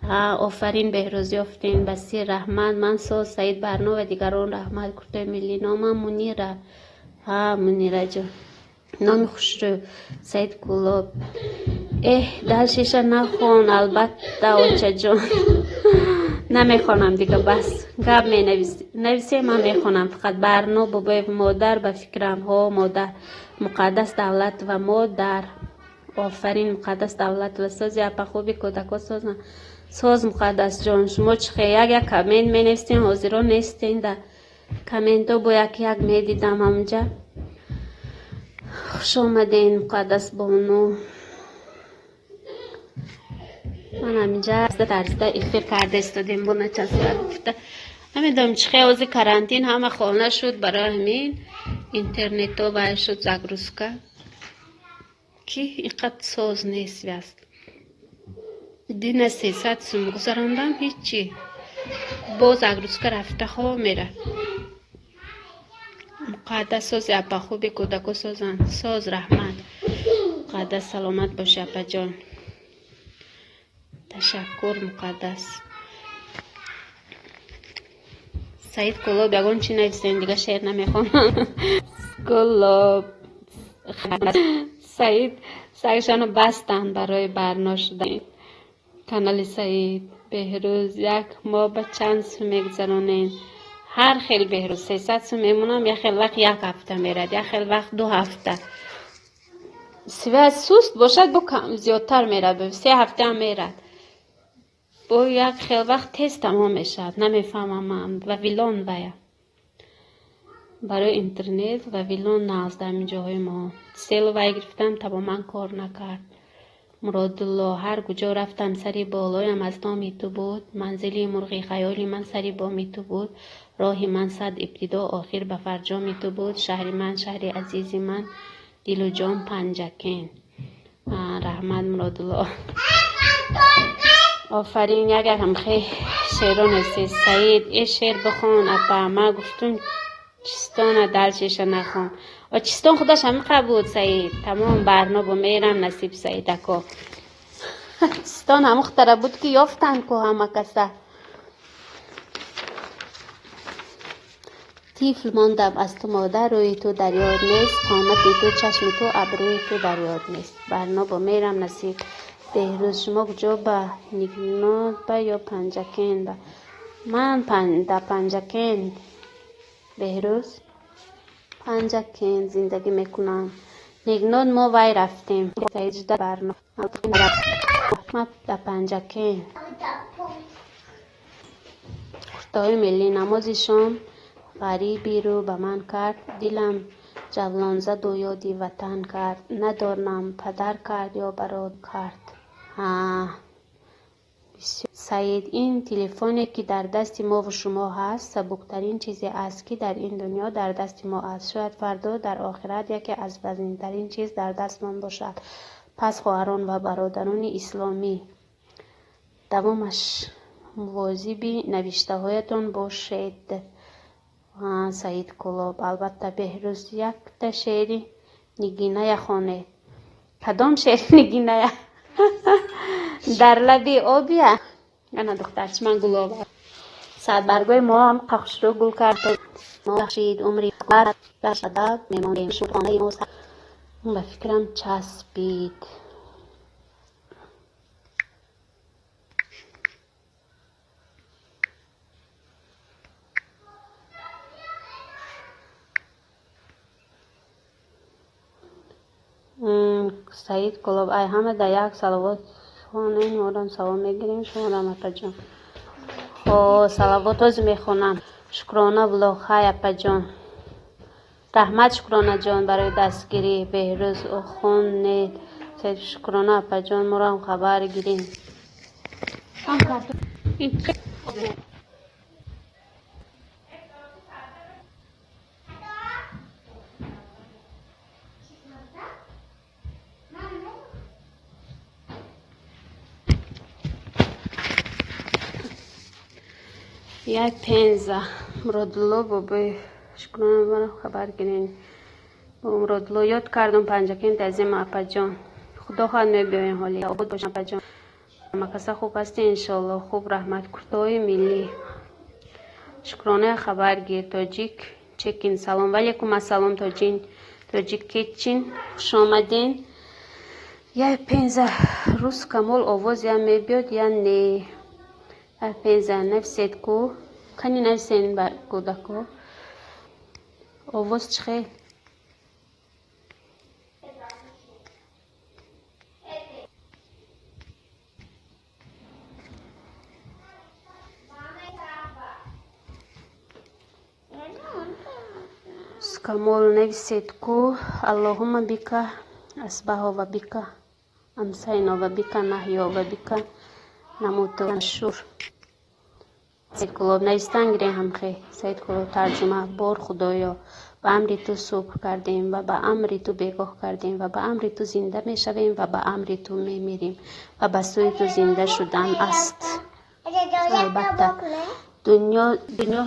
ҳа, офарин, Беҳрӯз, ёфтен. Басир, раҳмат, ман соз. Саид, Барно ва дигарон, раҳмат. Куртои миллӣ, номам Мунира. Ҳа, Мунираҷон, номи хушрӯ. Саид Кулоб, эҳ, дальше ша нахон, албатта, очаҷон. Намехонам дига, бас гап менависем, ман мехонам фақат. Барно Бобоев, модар ба фикрам. Ҳо, модар. Муқаддас Давлат ва модар, офарин. Муқаддас Давлат ва сози, апа, хуби, кӯдако созанд. Соз, Муқаддасҷон, шумо чӣ хе? Як як коммент менависем, ҳозиро нестен да комментҳо, бо як як медидам ҳамҷа. Хуш омаден, Муқаддас бону. Ман ҳаминҷа тарзда эфир карда истодем, бо начаспад гуфта. Намедонам чӣ хе, ҳозир карантин, ҳама хона шуд, барои ҳамин интернетҳо вай шуд, загрузка ки инқадр соз нест связь. Дина 300 сум гузарондам, ҳичи, боз загрузка рафта хоб мера. Муқаддас, сози, апа, хуби, кӯдако созанд. Соз, раҳмат, Муқаддас, саломат боши, апаҷон. Ташаккур, Муқаддас. Саид Кулоб, ягон чӣ нависем, дига шеър намехонам. Кулоб Саид сагшоно бастанд барои барно шудан канали Саид. Беҳрӯз, як моҳ ба чанд сум мегузаронем? Ҳар хел, Беҳрӯз, 300 сум мемонам, як хел вақт як ҳафта мерад, як хел вақт 2 ҳафта. Связь суст бошад, бо зиёдтар мерад, 3 ҳафтаам мерад. Бо як хел вақт тез тамом мешавад. Намефаҳмам ман, Вавилон вая. Барои интернет Вавилон нағз дар ҳамин ҷоҳои мо. Селу вай гирифтам, тамоман кор накард. Муродулло, ҳар куҷо рафтам, сари болоям аз номи ту буд, манзили мурғи хаёли ман сари боми ту буд, роҳи ман сад ибтидо, охир ба фарҷоми ту буд, шаҳри ман, шаҳри азизи ман, дилу ҷон Панҷакент. Раҳмат, Муродулло, офарин. Як ҳамхе шеъро нависед. Саид, э шеър бихон, апа. Ман гуфтум, чистона далчеша нахон. О, чистон худаш ҳамиқа буд, Саид. Тамом, барно бо мерам, насиб, Саид ако. Чистон ҳамухтара буд, ки ёфтанд ку ҳама каса. Тифл мондам аз ту, модар, рӯи ту дар ёд нест, қомати ту, чашми ту, абрӯи ту дар ёд нест. Барно бо мерам, насиб. Беҳрӯз, шумо куҷо, ба Нигнот ба ё Панҷакент ба? Ман дар Панҷакент, Беҳрӯз, Панҷакент зиндагӣ мекунам. Нигнот мо вай рафтем. Ма дар Панҷакент. Куртаҳои миллӣ. Намози шом ғарибирӯ ба ман кард, дилам ҷавлон заду ёди ватан кард. Надонам, падар кард ё бародар кард. Саид, ин телефоне, ки дар дасти мову шумо ҳаст, сабуктарин чизе аст, ки дар ин дунё дар дасти мо аст. Шояд фардо дар охират яке аз вазнинтарин чиз дар дастмон бошад. Пас, хоҳарон ва бародарони исломӣ, давомаш мувозиби навиштаҳоятон бошед. Саид Кулоб, албатта. Беҳрӯз, якта шеъри Нигиная хонед. Кадом шеъри Нигиная? Дар лаби обия? Ана, духтарчи ман гул овард. Садбаргои мо ҳам хушрӯ гул кард. Бахшид умри мемонем. Ба фикрам, часпид. Саид Кулоб, ай ҳама дар як салавот хонем, морам савоб мегирем, шуморам, апаҷон. Хо, салавот ҳозир мехонам. Шукрона влог, ҳай, апаҷон. Раҳмат, Шукронаҷон, барои дастгирӣ. Беҳрӯз, хонед. Шукрона апаҷон, морам хабар гирем. Як Пенза. Муродулло бобои, шукрона, маро хабар гирем. Муродулло, ёд кардум Панҷакент азима, апаҷон. Худо хоҳад, мебиёем ҳоли. Обод бошам, апаҷон. Ҳамакаса хуб ҳастед, иншоалло? Хуб, раҳмат. Куртаҳои миллӣ. Шукрона, хабар гир. Тоҷик чекин, салом. Валейкум ассалом, Тоҷик Кетчин, хуш омаден. Як Пенза. Рӯз Камол, овоз я мебиёд, я не. Пенза нависед ку. Кани нависен ба кӯдако. Овоз чӣ хел? Камол нависед ку. Аллоҳумма бика асбаҳо ва бика амсайно ва бика наҳё ва бика намуту шур. Саид Кулоб навистан гирем ҳамхе. Саид Кулоб тарҷума. Бор Худоё, ба амри ту субҳ кардем ва ба амри ту бегоҳ кардем ва ба амри ту зинда мешавем ва ба амри ту мемирем ва ба сӯи ту зинда шудан аст. Албатта. Дунё дунё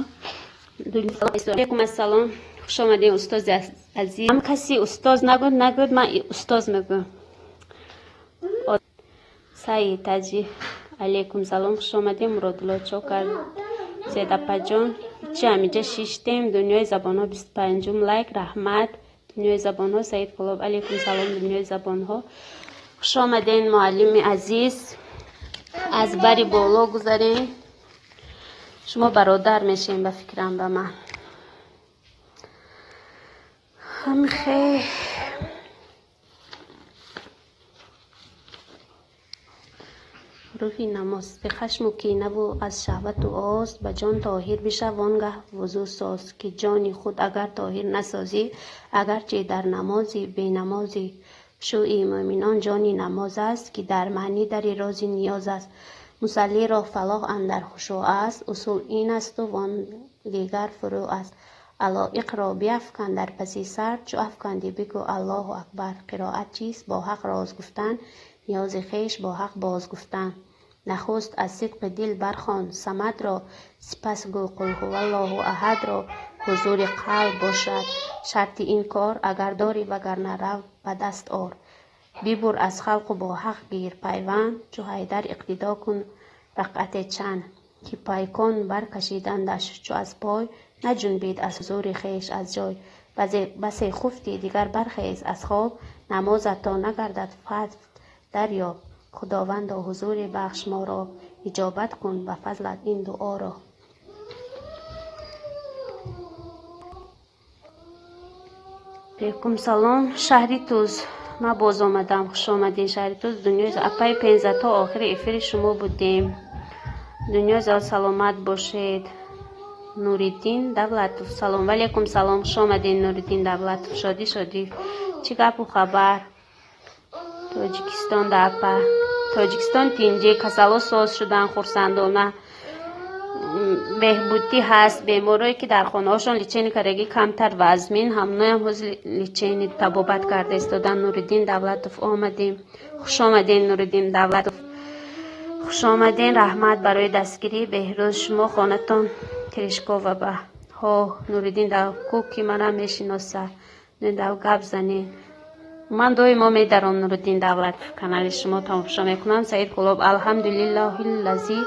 дунё. Алейкум ассалом. Хуш омадед, устози азиз. Ҳам каси устоз нагӯд, нагӯд, ман устоз мегӯям. Саид Таҷи, алейкум салом, хуш омадед. Муродулло чо кард? Зедапаҷон, чи ҳамиҷа шиштем. Дунёи забонҳо 25-ум лайк, раҳмат. Дунёи забонҳо, Саид Кулоб, алейкум салом, дунёи забонҳо. Хуш омадед, муаллими азиз. Аз бари боло гузарем. Шумо бародар мешем ба фикрам ба ман. Ҳамхе. Рӯҳи намоз. Зи хашму кинаву аз шаҳвату оз ба ҷон тоҳир бишав, вонгаҳ вузӯ соз, ки ҷони худ агар тоҳир насозӣ, агарчи дар намози бенамозӣ. Шӯи мӯъминон ҷони намоз аст, ки дар маънӣ дари рози ниёз аст. Мусаллиро фалоҳ андар хушӯъ аст, усул ин асту вон дигар фурӯъ аст. Алоиқро биафкан дар паси сар, чу афкандӣ бигӯ Аллоҳу акбар. Қироат чист? Бо ҳақ роз гуфтан, ниёзи хеш бо ҳақ боз гуфтан. Нахуст аз сидқи дил бархон Самадро, сипас гӯ қул ҳуваллоҳу аҳадро. Ҳузури қалб бошад шарти ин кор, агар дорӣ, вагарна рав ба даст ор. Бибур аз халқу бо ҳақ гир пайванд, чу Ҳайдар иқтидо кун ракъате чанд, ки пайкон баркашидандаш чу аз пой, наҷунбид аз ҳузури хеш аз ҷой. Басе хуфтӣ, дигар бархез аз хоб, намозат то нагардад фатҳ дарёб. Худовандо, ҳузуре бахш моро, иҷобат кун ба фазлат ин дуоро. Алейкум салом, шаҳри Туз. Ман боз омадам, хуш омадед, шаҳри Туз. Дунёи апаи Пенза, то охири эфири шумо будем. Дунёи зал, саломат бошед. Нуриддин Давлатов, салом. Валейкум салом, хуш омадед, Нуриддин Давлатов. Шодӣ, шодӣ. Чӣ гапу хабар? Тоҷикистон да апа. Тоҷикистон тинҷӣ, касало соз шудан, хурсандона. Беҳбудӣ ҳаст. Беморое ки дар хонаҳошон лечение кардагӣ камтар вазмин, ҳамноям ҳозир лечение табобат карда истодан. Нуриддин Давлатов, омадем. Хуш омадед, Нуриддин Давлатов. Хуш омадед, раҳмат барои дастгирӣ. Беҳрӯз, шумо хонатон Терешкова ба. Ҳо, Нуриддин ку ки мана мешиноса. Нуриддин гап занед. Ман доимо медаром Нуриддин Давлатов канали шумо тамошо мекунам. Саид Кулоб, алҳамдулиллаҳи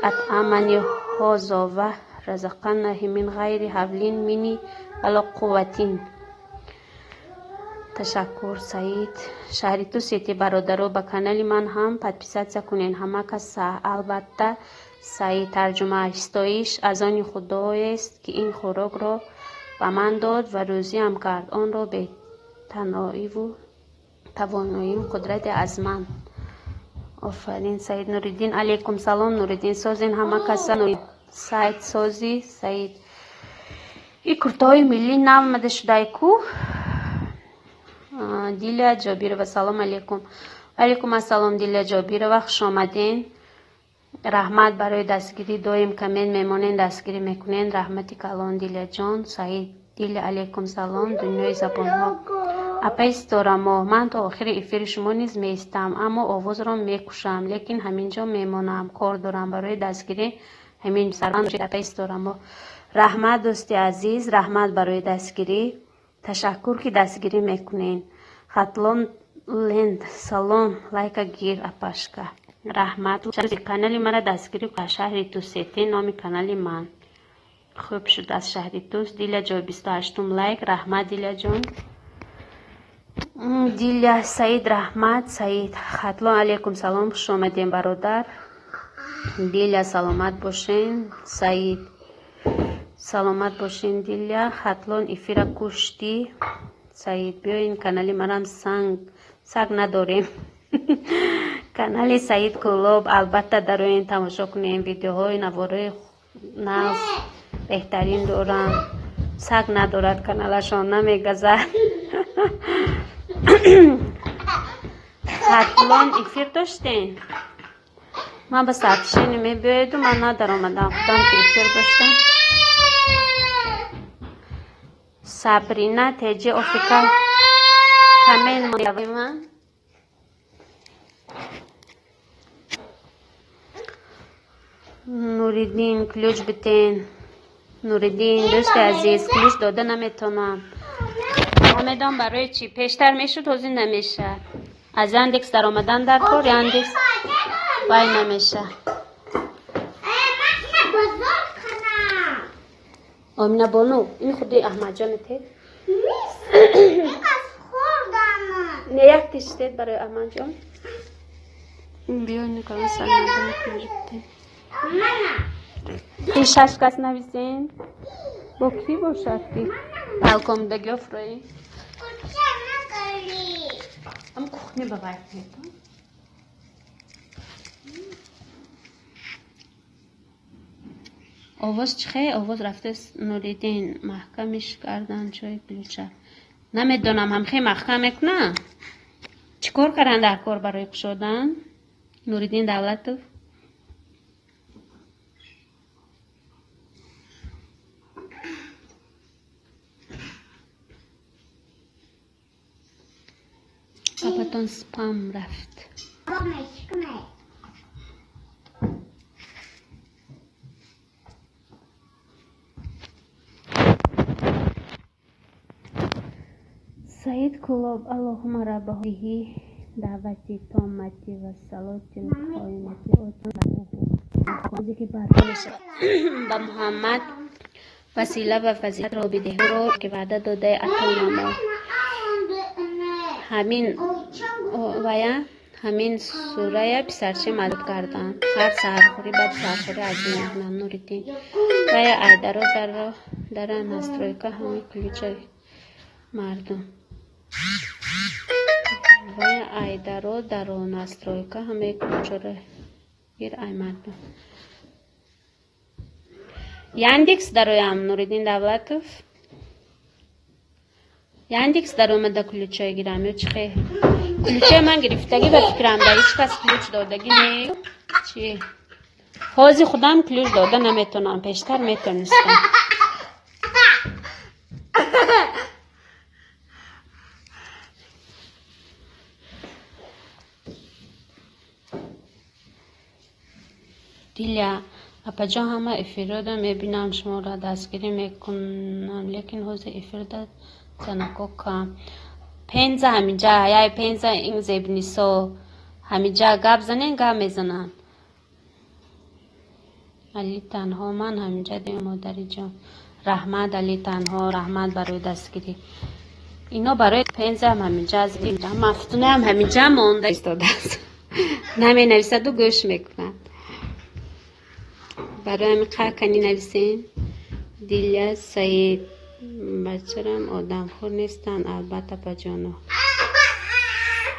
атъамани ҳозо ва разақанаҳи мин ғайри ҳавлин мини вало қувватин. Ташаккур, Саид. Шаҳри Ту сети бародаро, ба канали ман ҳам подписаться кунед. Ҳама кас албатта. Саид тарҷума. Ситоиш аз они Худоест, ки ин хӯрокро ба ман дод ва рӯзиам кард онро бе таноиву тавоноию қудрате аз ман. Офарин, Саид. Нуриддин, алейкум салом, Нуриддин. Созен ҳама каса. Сайд созӣ, Саид. И куртаҳои миллӣ нав омада шудай ку. Диля Ҷобирова, салом алейкум. Алейкум ассалом, Диля Ҷобирова, хуш омаден. Раҳмат барои дастгирӣ, доим коммент мемонен, дастгирӣ мекунен. Раҳмати калон, Диляҷон. Саид Диля, алейкум салом, дунёи забонҳо. Апаи Ситорамо, ман то охири эфири шумо низ меистам, аммо овозро мекушам, лекин ҳамин ҷо мемонам, кор дорам. Барои дастгирӣ ҳамин апаи Ситорамо. Раҳмат, дӯсти азиз, раҳмат барои дастгирӣ. Ташаккур, ки дастгирӣ мекунен. Хатлон Ленд, салом, лайка гир, апашка. Раҳмат. Канали мара дастгирӣ шаҳри Тусете номи канали ман. Хуб шуд аз шаҳри Тус. Диля ҷой 28-ум лайк. Раҳмат, Диляҷон. Диля Саид, раҳмат, Саид. Хатлон, алейкум салом, хуш омадем, бародар. Диля, саломат бошен. Саид, саломат бошен. Диля, Хатлон эфира куштӣ. Саид, биёин канали марам, санг саг надорем. Канали Саид Кӯлоб албатта дароен, тамошо кунем, видеоҳои наворои нав беҳтарин дорам. Саг надорад каналашон, намегазад. Хатлон эфир доштен? Ман ба сообщение мебиёеду, ман надаромадам, худам ки эфир доштам. Сабрина теҷи офика камен ман. Нуриддин, ключ битен. Нуриддин, дӯсти азиз, ключ дода наметавонам. Намедонам барои чӣ. Пештар мешуд, ҳозир намешавад. Аз Яндекс даромадан дар кор, Яндекс вай намеша. Омина бону, ин худи Аҳмадҷон тед? Не, як тиштед барои Аҳмадҷон. Биё, никола салом ключ битен. Ин шаш кас нависен. Бо кӣ бошад ки? Палкомдаги офрои. Ам кухня бавай кунед. Овоз чӣ хе? Овоз рафтааст. Нуриддин, маҳкамиш кардан чой ключа. Намедонам, ҳамхе маҳкам мекунам? Чӣ кор кардан дар кор барои кушодан? Нуриддин Давлатов. Папатон спам рафт. Саид Кӯлоб, Аллоҳума рабба ҳозиҳи даъвати томмати ва салоти қоимати ба Муҳаммад васила ва фазилатро бидеҳ, ӯро ки ваъда додаи ато намо. Ҳамин вая, ҳамин сурая писарчи мадуд карданд. Ҳар саҳархӯрӣ, баъди саҳархӯрӣ аз ин мекунанд. Нуриддин, вая айдаро дара настройка ҳамаи ключа мардум. Вая айдаро даро настройка ҳамаи ключаро гир ай мардум. Яндекс дароям, Нуриддин Давлатов. Яндекс даромада ключа гирам ё чӣ хе? Ключаи ман гирифтагӣ ба фикрам, да ҳеҷ кас ключ додагӣ не. Чӣ? Ҳозир худам ключ дода наметавонам, пештар метавонистам. Диля, апаҷон, ҳама эфирҳоро мебинам, шуморо дастгирӣ мекунам, лекин ҳозир эфирда занако кам. Пенза ҳаминҷа, яй Пенза, ин Зебнисо ҳаминҷа гап занен, гап мезананд. Али танҳо, ман ҳаминҷа дем, модариҷон. Раҳмат, Али танҳо, раҳмат барои дастгирӣ. Ино барои Пенза ҳам ҳаминҷа, Мафтунаам ҳаминҷа монда истодааст. Наменависаду гӯш мекунад. Барои ҳамин қакани нависен. Диля, Саид, бачарам одамхӯр нестанд, албатта, апаҷоно.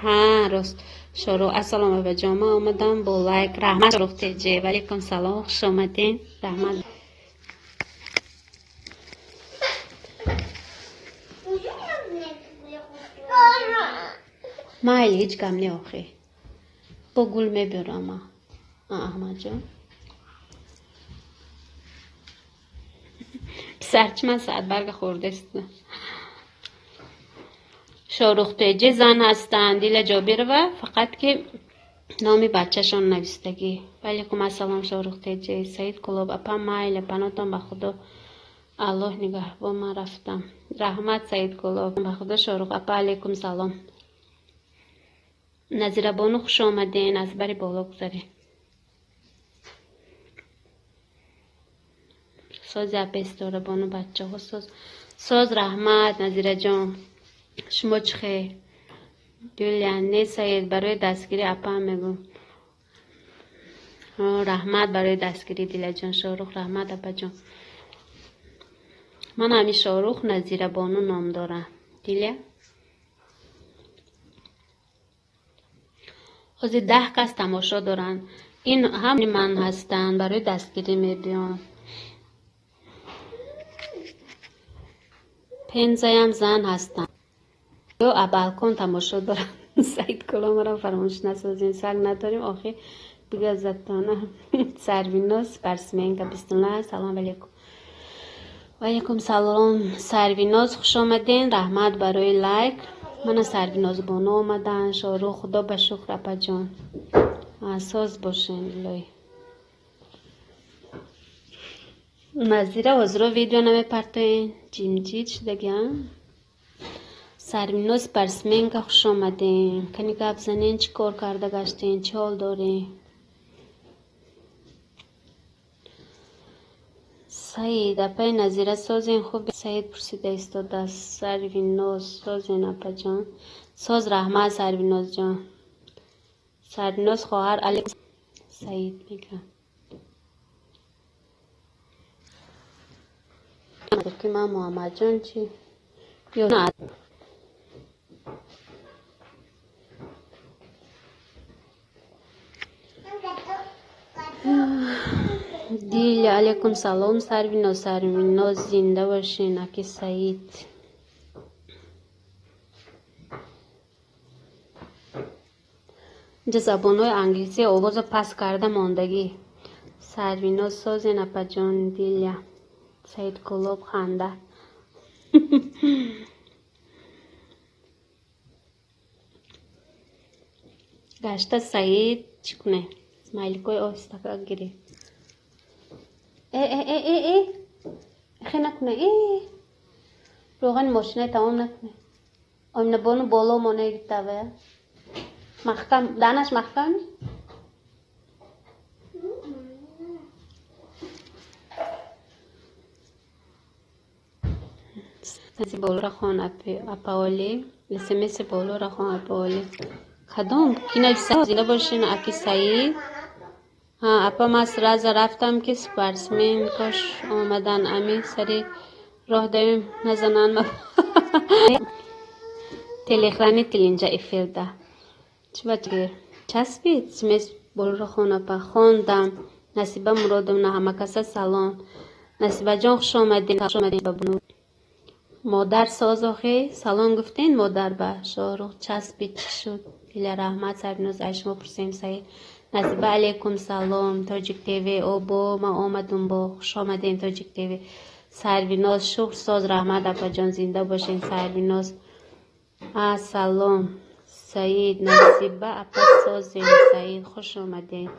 Ҳа, рост. Шорух, ассалому апаҷон, ман омадам бо лайк. Раҳмат, Шорух теҷе. Валейкум салом, хуш омаден. Раҳмат. Майли, ҳеҷ гап не охи. Бо гул мебиёрам ман. Аҳмадҷон. Писарчи ман саатбарга хӯрдааст. Шоҳрухтеҷи зан ҳастанд, Диля Ҷобирова, фақат ки номи бачашон навистагӣ. Валейкум ассалом, Шоҳрухтеҷи. Саид Кӯлоб, апа майли, панотон ба Худо. Аллоҳ нигаҳбон, ман рафтам. Раҳмат, Саид Кӯлоб. Ба Худо, Шоҳрух апа, алейкум салом. Назирабону, хуш омаден, аз бари боло гузаред. Сози апесторабону, бачаҳо соз. Соз, раҳмат, Назираҷон. Шумо чӣ хел? Юлия, не, Саид, барои дастгирӣ апаам мегӯм. Раҳмат барои дастгирӣ, Дилаҷон. Шоҳрух, раҳмат, апаҷон. Ман ҳамин Шоҳрух Назирабону ном дорам. Диля? Ҳозир 10 кас тамошо доранд. Ин ҳам ман ҳастанд, барои дастгирӣ мебиён. Пензаям зан ҳастанд. Ё балкон тамошо доранд. Саид Куломаро фаромӯш насозем. Саг надорем, охи бигазатона. Сарвиноз спортсменка 29. Салом алейкум. Ва алейкум салом. Сарвиноз, хуш омаден. Раҳмат барои лайк. Мана Сарвиноз бону омадан. Шоҳрух, худо ба шукр, апаҷон. Соз бошен, илоҳӣ. Назира, ҳозиро видео намепартоен. Ҷимҷид шудагиам. Сарвиноз спортсменка, хуш омадем. Кани гап занен, чӣ кор карда гаштен, чӣ ҳол дорем? Саид, апаи Назира созен, хуб? Саид пурсида истодааст. Сарвиноз, созен, апаҷон. Соз, раҳмат, Сарвинозҷон. Сарвиноз хоҳар алейкум. Саид мегӯям. Ки ман Муҳаммадҷон чӣ? Ё на. Диля, алейкум салом, Сарвиноз, Сарвиноз, зинда бошен, аки Саид. Инҷа забонҳои англисӣ овозо паст карда мондагӣ. Сарвиноз созен, апаҷон, Диля. Саид Кулоб ханда. Гашта Саид чӣ куне? Смайликои оҳистака гирӣ. Э э э э э. Хе накуне. Э. Роғани мошинаи тамом накуне. Омина бону боло моне гитава. Маҳкам, данаш маҳкам? Болоро хон, апаоли. СМС болоро хон, апаоли. Кадом? Ки нависа? Зинда бошен, аки Саид. Ҳа, апа, ман сразу рафтам, ки спортсменкош омадан. Ами сари роҳ давим назананд. Телехранитель инҷа эфирда. Чӣ бачагир? Часпид? СМС болоро хон, апа. Хондам. Насиба Муродовна, ҳамакаса салом. Насибаҷон, хуш омадед. Хуш омадед ба бону. Модар соз охи? Салом гуфтен модар ба Шоҳрух. Часпид, чӣ шуд? Диля, раҳмат, Сарвиноз, ай шумо пурсем, Саид. Насиба, алейкум салом. Тоҷик ТВ, обо, ман омадум бо. Хуш омадем, Тоҷик ТВ. Сарвиноз, шукр, соз, раҳмат, апаҷон, зинда бошен, Сарвиноз. А, салом. Саид, Насиба, апа созем, Саид, хуш омадем.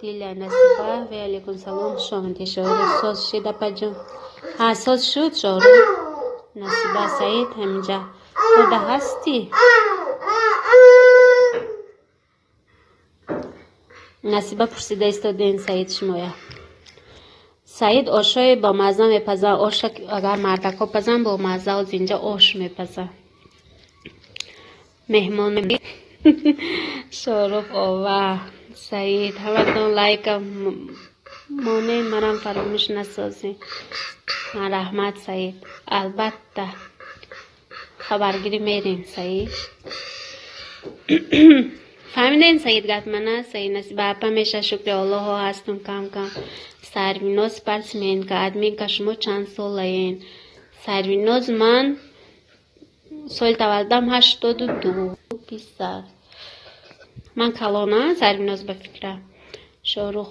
Диля, Насиба, ва алейкум салом, хуш омадед, Шоҳрух. Соз шид, апаҷон. Ҳа, соз шуд, Шоҳрух. Насиба, Саид, ҳаминҷа. Худа ҳастӣ? Насиба пурсида истоден, Саид шумоя. Саид ошои бо мазза мепазад. Оша агар мардакҳо пазанд бо мазза, оз инҷа ош мепазад. Меҳмон Шоҳрух ова. Саид, ҳаматон лайка монем, манам фаромӯш насозем. Раҳмат, Саид. Албатта хабаргирӣ мерем, Саид. Фаҳмиден, Саид, гап мана? Саид, Насиба апа меша, шукри Аллоҳо ҳастум кам кам. Сарвиноз спортсменка, админка, шумо чанд солаен? Сарвиноз, ман соли таваллудам 82, писар. Ман калона, Сарвиноз, ба фикрам. Шоҳрух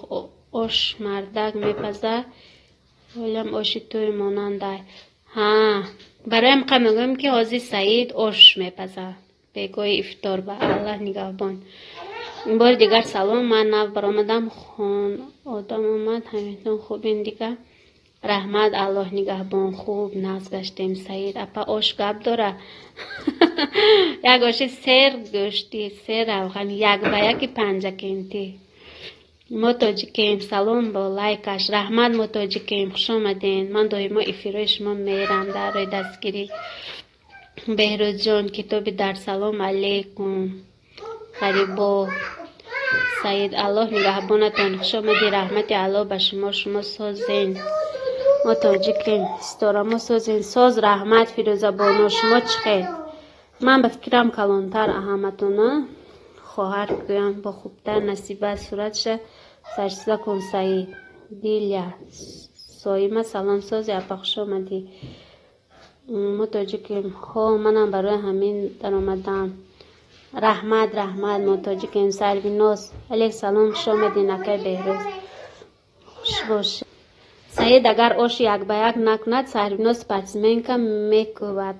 ош мардак мепазад, ҳолам оши тӯй монандай. Ҳа, бароям қа мегӯям, ки ҳозир Саид ош мепазад. Бегоҳи ифтор ба Аллаҳ нигаҳбон. Бори дигар салом, ман нав баромадам, хон одам омад, ҳамитон хубен дигар. Раҳмат, Аллоҳ нигаҳбон, хуб нағз гаштем, Саид. Апа, ош гап дора. Як оши сер гӯшти, сер равған, як ба яки панҷакентӣ. Мо тоҷикем, салом бо лайкаш. Раҳмат, мо тоҷикем, хуш омаден. Ман доимо эфирҳои шумо мерам дар роҳи дастгирӣ. Беҳрӯзҷон, китоби дар, салом алейкум. Ғарибо. Саид, Аллоҳ нигаҳбонатон. Хуш омадӣ, раҳмати Аллоҳ ба шумо. Шумо созен, мо тоҷикем. Ситора, мо созен. Соз, раҳмат. Фирӯзабоно, шумо чӣ хел? Ман ба фикрам, калонтар аҳаматона хоҳар гӯям бо хубтар. Насиба, суратша сарсида кун. Саид, Диля, Соима, салом, сози, апа, хуш омадӣ. Мо тоҷикем. Хо, манам барои ҳамин даромадам. Раҳмат, раҳмат. Мо тоҷикем. Сарвиноз, алейк салом, хуш омадин. Акай Беҳрӯз, хуш бошед. Саид агар оши як ба як накунад, Сарвиноз спортсменка мекӯбад.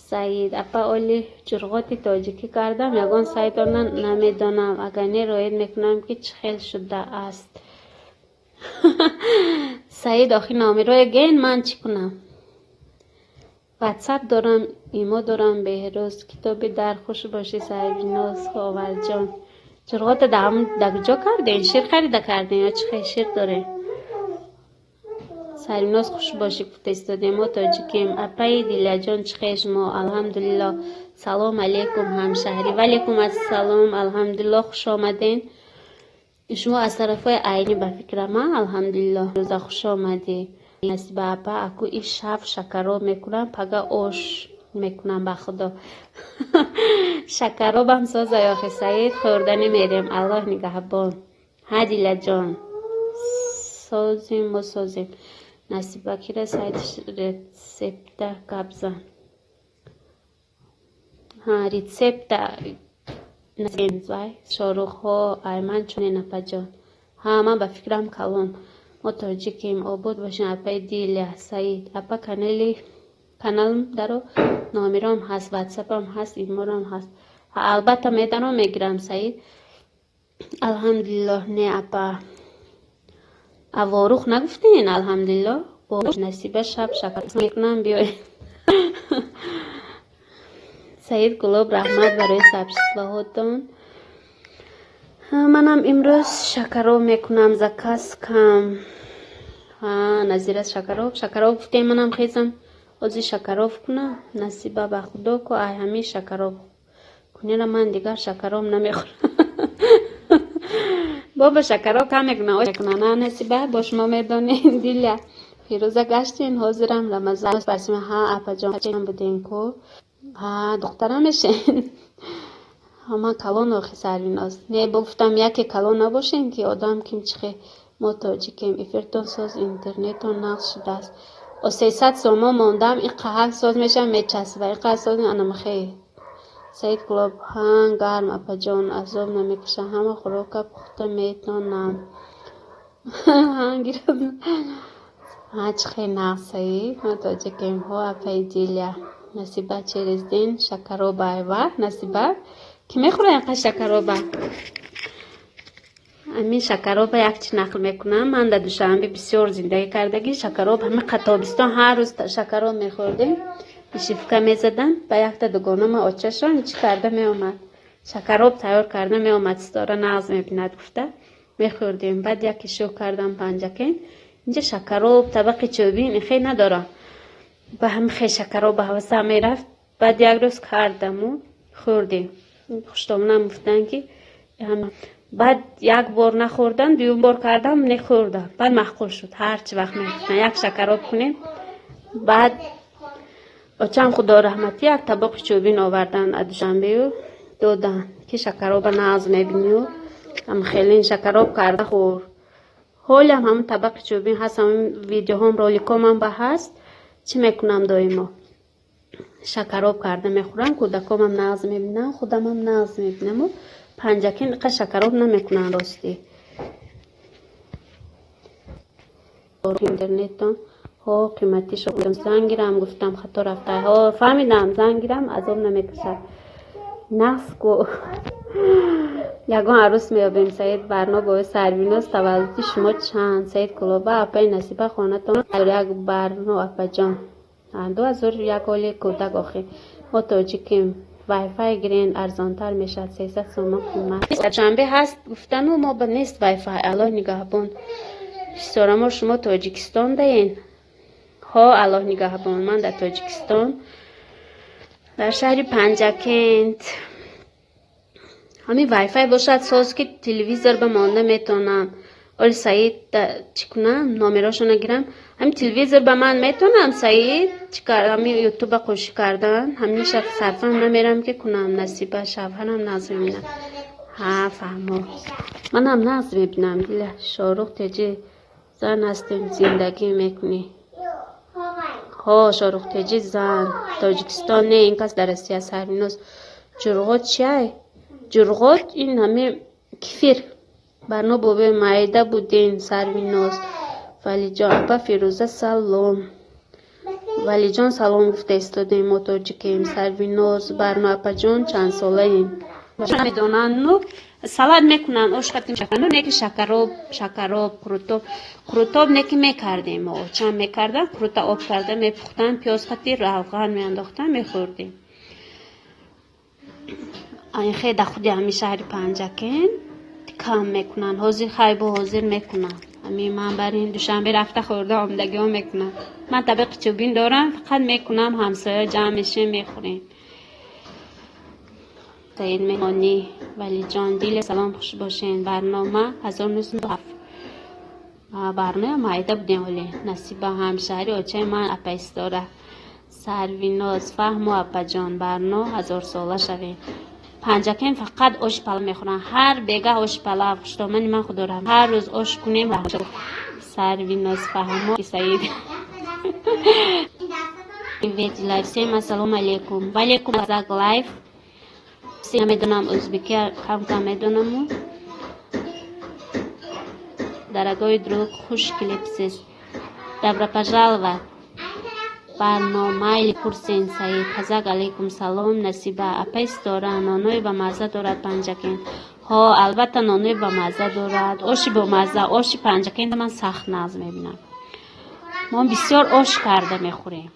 Саид, апа, оли ҷурғоти тоҷикӣ кардам, ягон сайтона намедонам, агар не, роид мекунам, ки чӣ хел шудааст. Саид, охи номерои ген, ман чӣ кунам? Ватсап дорам, имо дорам. Беҳрӯз, китоби дар, хуш бошӣ. Сарвиноз, Ховарҷон, ҷурғота да куҷо кардем? Шир харида кардем ё чӣ хел шир дорем? Сарвиноз, хуш бошӣ, гуфта истодем. Мо тоҷикем. Апаи Дилаҷон, чӣ хел шумо? Алҳамдулилло. Салом алейкум, ҳамшаҳрӣ. Ваалейкум ассалом, алҳамдулилло, хуш омаден. Шумо аз тарафҳои Айнӣ, ба фикрам, а? Алҳамдулилло. Рӯза, хуш омадӣ. Насиба апа, аку иш шаб шакароб мекунам, пага ош мекунам, ба Худо. Шакаробам соза, ёхи Саид, хӯрданӣ мерем. Аллоҳ нигаҳбон. Ҳа, Дилаҷон, созим, мо созем. Насиба, кира сайт рецепта гап зан. Ҳа, рецепта вай Шорухҳо айман чунин, апаҷон. Ҳа, ман ба фикрам, калон. Мо тоҷикем. Обод бошем, апаи Диля. Саид апа, канали каналам даро, номером ҳаст, ватсапам ҳаст, иморам ҳаст. Албатта, медаром, мегирам. Саид, алҳамдулиллоҳ. Не, апа, аворух нагуфтен, алҳамдулиллоҳ. Насиба, шаб шакар мекунам, биёед. Саид Гулоб, раҳмат барои сообществоҳотон. Манам имрӯз шакароб мекунам, заказ кам. Назира, шакароб, шакароб гуфтем, манам хезам, ҳозир шакароб кунам. Насиба, ба Худо ку, ай ҳамин шакароб кунера ман дигар шакароб намехӯрам. Бобо, шакароб кам мекунам. На, Насиба, бо шумо медонед. Диля, Фирӯза, гаштен, ҳозирам Рамазон. Ҳа, апаҷон, будем ку. Ҳа, духтарам мешен. Ман калон охи. Сарвиноз, не, гуфтам, яке калон набошем, ки одам ким чихе. Мо тоҷикем. Эфиртон соз, интернетон нағз шудааст. О, 300 сомон мондам, ин қаҳак соз мешавам, мечасба, ин қаҳак соз анамхе. Саид Гулоб, ҳа, гарм, апаҷон, азоб намекашам, ҳама хӯрока пухта метонам. Ҳа, чӣ хел нағз, Саид, мо тоҷикем. Ҳо, апаи Диля. Насиба, через день шакароба. Ва, Насиба, кӣ мехӯра инқадр шакароба? Амин шакароба як чи нақл мекунам. Ман дар Душанбе бисёр зиндагӣ кардагӣ, шакароб ҳами тобистон ҳар рӯз шакароб мехӯрдем, вышивка мезадам. Ба якта дугонама очашон чӣ карда меомад, шакароб тайёр карда меомад, Ситора нағз мебинад гуфта мехӯрдем. Баъд яке шӯ кардам Панҷакен, инҷа шакароб табақи чӯбин хел надорам, ба ҳами хел шакароб ба ҳавасам мерафт. Баъд як рӯз кардаму хӯрдем. Хуштомонам гуфтанд, ки баъд як бор нахӯрдам, дуюм бор кардам, нехӯрдам. Баъд маъқул шуд. Ҳарчи вақт мегуфтанд, як шакароб кунем. Баъд очам, Худо раҳматӣ, як табоқи чӯбин овардан аз Душанбею доданд, ки шакароба нағз мебинию хелин шакароб карда хӯр. Ҳолиам ҳамун табақи чӯбин ҳаст, ҳамун видеоҳом, роликомам ба ҳаст. Чӣ мекунам, доимо шакароб карда мехӯрам, кӯдакомам нағз мебинам, худамам нағз мебинаму Панҷакент иқа шакароб намекунанд, ростӣ. Интернетон ҳо қиматӣ шуд. Занг гирам, гуфтам, хато рафта. Ҳо, фаҳмидам, занг гирам, азоб намекашад. Нағз ку, ягон арӯс меёбем. Саид Барно бо Сарвиноз, таваллуди шумо чанд? Саид Кулоба, апаи Насиба, хонатон як. Барно апаҷон, 2001, оли кӯдак охи. Мо тоҷикем. Вайфай гирен, арзонтар мешавад, 300 сомон қимат. Душанбе ҳаст гуфтану мо ба нест вайфай. Аллоҳ нигаҳбон. Ситорамо, шумо Тоҷикистон даен? Ҳо, Аллоҳ нигаҳбон. Ман дар Тоҷикистон, дар шаҳри Панҷакент. Ҳамин вайфай бошад, соз ки телевизор ба монда метавонам. Оли Саид чӣ кунам, номерошона гирам. Ҳамин телевизор ба ман метавонам, Саид, чӣ ҳамин ютуба қӯшӣ кардан, ҳамиша сарфам намерам ки кунам. Насиба, шавҳарам нағз мебинам. Ҳа, фаҳмо. Манам нағз мебинам, дила. Шорух теҷи, зан ҳастем, зиндагӣ мекунӣ. Ҳо, Шорух теҷи, зан. Тоҷикистон не, ин кас дар Россия. Сарвиноз, ҷурғот чиай? Ҷурғот ин ҳамин кефир. Барно бобои майда будем, Сарвиноз. Валиҷон, апа Фирӯза, салом. Валиҷон, салом гуфта истодем, мо тоҷикем. Сарвиноз, Барно апаҷон, чандсолаем? Медонанд, ну салат мекунанд, ош ну неки шакароб, шакароб, қурутоб, қурутоб неки мекардем мо, очам мекардан, қурута об карда мепухтанд, пиёз қати равған меандохтан, мехӯрдем. Ин хе да худи ҳамин шаҳри Панҷакент кам мекунанд. Ҳозир хайбо ҳозир мекунанд. Ҳамин ман бар ин Душанбе рафта хӯрда омадагиҳо мекунам. Ман табиқи чӯбин дорам, фақат мекунам, ҳамсоя ҷамъ мешем, мехӯрем. Саид меҳмонӣ, Валиҷон, диле, салом, хуш бошен. Барнома 1907 барнома майда будем ҳоле. Насиба, ҳамшаҳри очаи ман, апаистора. Сарвиноз, фаҳму апаҷон, Барно, ҳазорсола шавем. Панҷакент фақат оши палав мехӯранд. Ҳар бегаҳ оши палав, хуштомани ман худорам. Ҳар рӯз ош кунем. Сарвиноз, фаҳмо, Саид. Привет, лайв. Всем ассалому алейкум. Валейкум, Казак лайф. Намедонам, ӯзбекия кам-кам медонаму. Дорогой друг, хуш келибсиз. Добро пожаловать. Барномайли пурсен, Саид. Казак, алейкум салом, Насиба. Апай Ситора, нонои бамазза дорад Панҷакент. Ҳо, албатта, нонои бамазза дорад. Оши бомазза, оши Панҷакент ман сахт нағз мебинам. Мо бисёр ош карда мехӯрем.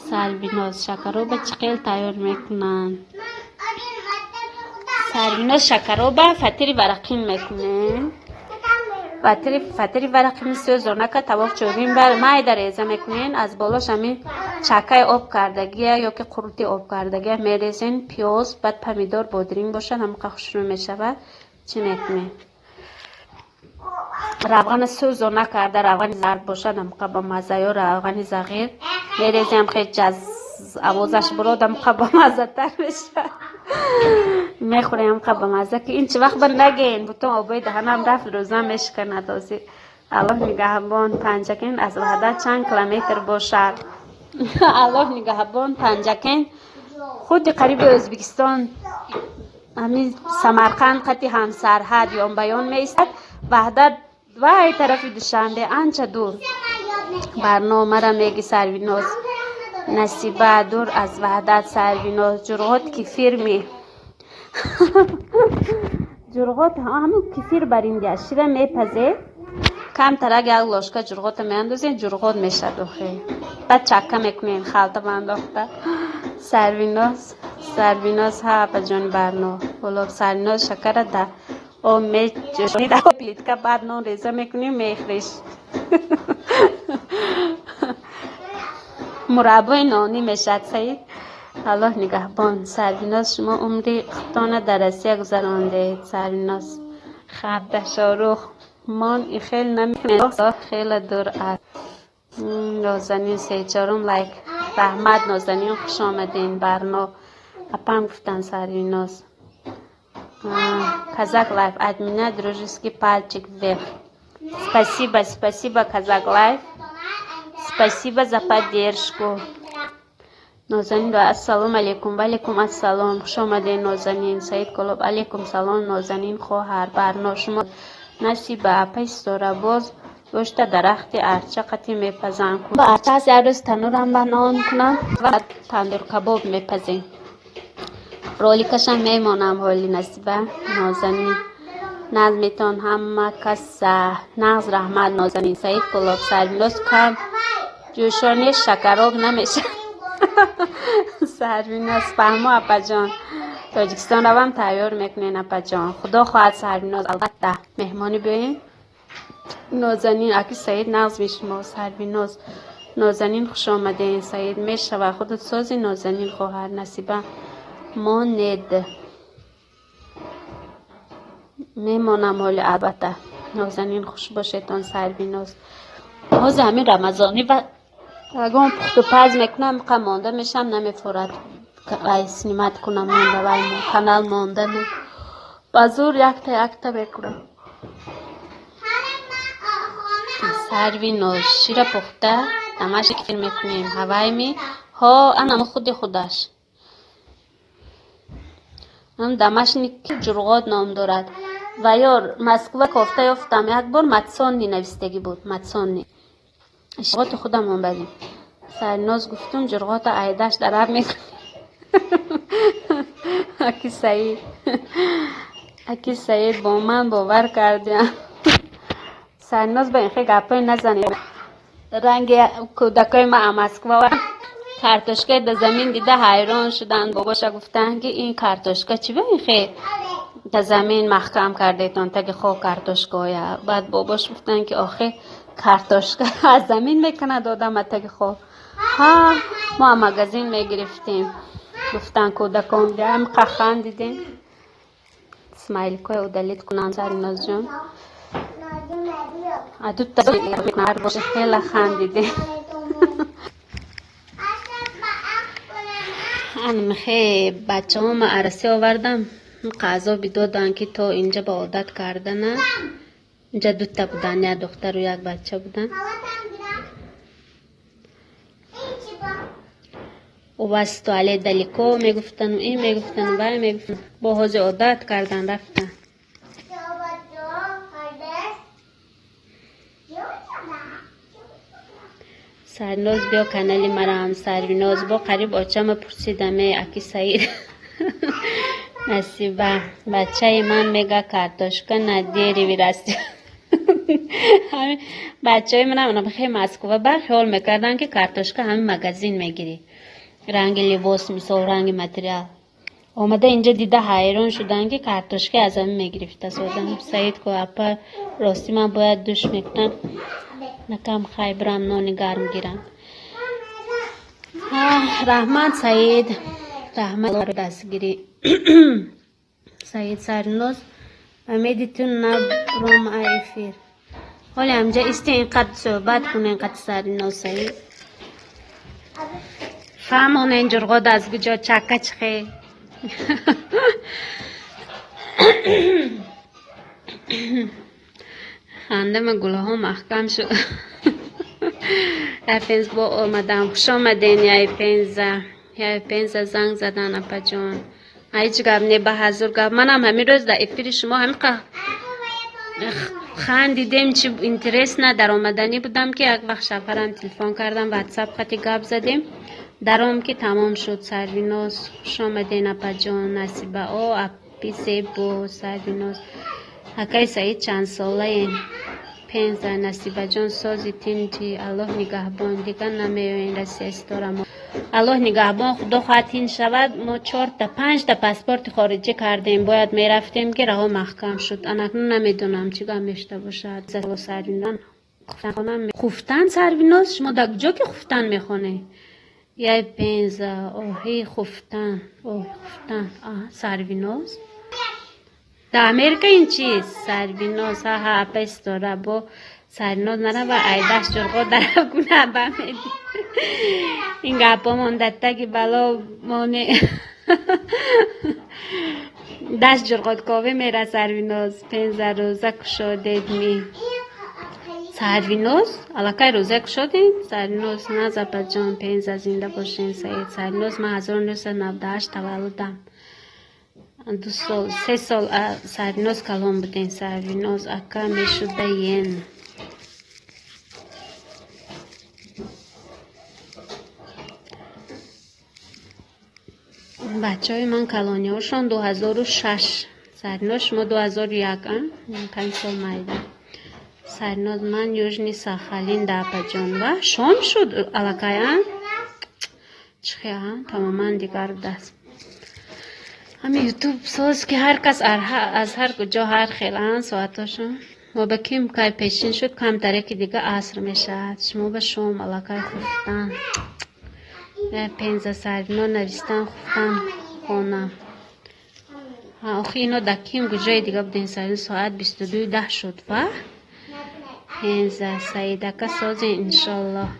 Сарвиноз, шакароба чӣ хел тайёр мекунанд? Сарвиноз, шакароба фатири варақин мекунем. Фатири варақин сӯзонака тавоқ чӯбин бар майда реза мекунен, аз болош ҳамин чакаи об кардагия ё ки қурути об кардагия мерезен, пиёз, баъд помидор, бодринг бошад, ҳамақа хушрӯ мешавад. Чӣ мекунем? Равғана сӯзона карда, равғани зард бошад, ҳамақа бамазза, ё равғани зағир мерезем, хел ҷаз овозаш бурод, ҳамақа бамаззатар мешавад. Мехӯрем, ҳамақа бамазза ки ин чӣ вақт ба нагӯен, бутун обои даҳанам рафт, рӯзам мешиканад ҳозир. Аллоҳ нигаҳбон. Панҷакент аз Ваҳдат чанд километр бошад? Аллоҳ нигаҳбон. Панҷакент худи қариби Ӯзбекистон, ҳамин Самарқанд қати ҳамсарҳад, ёнбаён меистад. Ваҳдат вай тарафи Душанбе, анча дур. Барномара меги, Сарвиноз. Насиба, дур аз Ваҳдат. Сарвиноз, ҷурғот кефирми? Ҷурғот ҳамун кефир баринди, шира мепазед, камтарак як ложка ҷурғота меандозед, ҷурғот мешад охе. Баъд чакка мекунед халта андохта. Сарвиноз, Сарвиноз, ҳа, апаҷони Барно. Ҳоло Сарвиноз, шакара да об меҷӯшонӣ, дар плитка, баъд нон реза мекунӣ, мехӯриш. Мураббои нонӣ мешавад, Саид. Аллоҳ нигаҳбон. Сарвиноз, шумо умри худтона дар Россия гузарондед. Сарвиноз, хабда Шорух, мон и хел намекунем, хеле дур аст. Нозанин, сечорум лайк. Раҳмат, Нозанин, хуш омадем. Барно апам гуфтан, Сарвиноз. Казак лайф, от меня дружеский пальчик вверх. Спасибо, спасибо, Казак лайф. Спасибо за поддержку. Нозанин, ассалому алайкум. Валейкум ассалом. Хуш омадед, Нозанин. Саид Колоб, алейкум салом, Нозанин хоҳар. Барно шумо. Насиба, апаи Ситора, боз гӯшта дарахти арча қатӣ мепазанд. Арча аст, як рӯз танурам ба нон кунам ва тандур кабоб мепазем. Роликашам мемонам ҳоли, Насиба. Нозанин, назметон ҳама каса нағз, раҳмат, Нозанин. Саид Кулоб, Сарвиноз, кам ҷӯшони шакароб намешавад. Сарвиноз, фаҳмо, апаҷон. Тоҷикистон равам, тайёр мекунен, апаҷон. Худо хоҳад, Сарвиноз, албатта, меҳмонӣ биёем. Нозанин, аки Саид, нағз мешумо. Сарвиноз, Нозанин, хуш омадем. Саид, мешава, худат сози, Нозанин хоҳар. Насиба, монед. Мемонам ҳоли албатта. Нозанин, хуш бошедтон. Сарвиноз, ҳозир ҳамин рамазонӣ ва ягон пухту паз мекунам, қа монда мешам, намефорад вай снимать кунам, монда вай канал мондану ба зур якта якта мекунам. Сарвиноз, шира пухта дамаши кир мекунем, ҳавайми ҳо анамо худи худаш ам дамашни ҷурғот ном дорад. Ва ё Москва кофта ёфтам, як бор Матсонни навистагӣ буд, Матсонни ҷурғоти худамон барем. Сарноз, гуфтум, ҷурғота айдаш дараб мекунем. Аки Саид, аки Саид, бо ман бовар кардиам. Сарноз, ба ин хел гапҳое назанед. Ранги кӯдакои ма Москва картошкаи да замин дида ҳайрон шуданд. Бобоша гуфтанд, ки ин картошка чӣ ба ин хел да замин маҳкам кардетон, таги хок картошкаоя? Баъд бобош гуфтанд, ки охир картошка аз замин мекунад одам а таги хок. Ҳа, мо магазин мегирифтем, гуфтанд кӯдакон. Ҳам хандидем. Смайликҳоя удалить кунанд, Саринозҷон. Дута хеле хандидем. Анмихе бачаҳома арасӣ овардам, азоби доданд, ки то инҷа ба одат кардана. Инҷа дута буданд, як духтару як бача буданд. У вас туалет далеко, мегуфтану ин мегуфтану вай мегуфтан. Бо ҳозир одат кардан, рафтан. Сарноз, биё канали марам. Сарвиноз, бо қариб очама пурсидаме, аки Саид. Насиба, бачаи ман мега, картошка на дереве растёт. Бачаҳои манам хеле Москва ба хиёл мекарданд, ки картошка ҳамин магазин мегирӣ, ранги либос, мисол, ранги материал. Омада инҷа дида ҳайрон шуданд, ки картошка аз ҳамин мегирифтааст одам. Саид ку, апа, ростӣ ман бояд душ мекунам, накам хай бирам нони гарм гирам. Раҳмат, Саид, раҳмат дастгирӣ. Саид, Сарноз, умеди ту набром эфир. Ҳоле ҳамҷа исти, инқадр суҳбат кунен қати Сарноз. Саид, фаҳмонен, ҷурғот аз куҷо, чакка чихе. Хандама гулҳо маҳкам шуд. Япенз бо омадам, хуш омаден. Яйпенза, яйпенза занг задан, апаҷон. Ҳеҷ гап не, ба ҳазур гап. Манам ҳамин рӯз дар эфири шумо ҳамин хандидем, чи интересно. Даромаданӣ будам, ки як вақт шавҳарам телефон кардам, ватсап хати гап задем, даром ки тамом шуд. Сарвиноз, хуш омаден, апаҷон. Насиба, о апи зебо. Сарвиноз, акаи Саид, чандсолаен? Пенза. Насибаҷон, сози, тинҷи, Аллоҳ нигаҳбон, дигар намеоен Россия сторамо. Аллоҳ нигаҳбон, худо хоҳад, тинҷ шавад. Мо чорта панҷта паспорти хориҷӣ кардем, бояд мерафтем, ки раҳо маҳкам шуд. Анакнун намедонам, чӣ гап мешуда бошад. Хуфтан, Сарвиноз, шумо дар куҷо ки хуфтан мехонед? Яй пенза, оҳи хуфтан, оҳи хуфтан. Сарвиноз, дар Америка ин чиз? Сарвиноз, ҳаҳа, апа истора бо Сарвиноз нарава, айдаш ҷурғо дарав куна бамеди. Ин гапҳо монда таги бало моне, даст ҷурғотковӣ мера. Сарвиноз, пенза, рӯза кушодед ми? Сарвиноз, аллакай рӯза кушодем? Сарвиноз, наз, апаҷон. Пенза, зинда бошен. Саид, Сарвиноз, ман 1998 таваллудам, 2 сол, 3 сол Сарвиноз калон будем. Сарвиноз, ака мешудаен. Бачаҳои ман калониҳошон 2006. Сарвиноз, шумо 2001, 5 сол майда. Сарвиноз, ман Южный Сахалин да, апаҷон. Ва шом шуд аллакай, а чихе, а тамоман дигар будааст. Ҳамин ютуб соз, ки ҳар кас аз ҳар куҷо ҳар хел соатҳошон. Мо ба ким кай пешин шуд, камтаре ки дига аср мешавад, шумо ба шом аллакай. Хуфтан, пенза, Сарвино навистан, хуфтан хона. Охи ино да ким куҷои дига буден? Соат 22:10 шуд ва Пенза Саидака созен иншоллоҳ.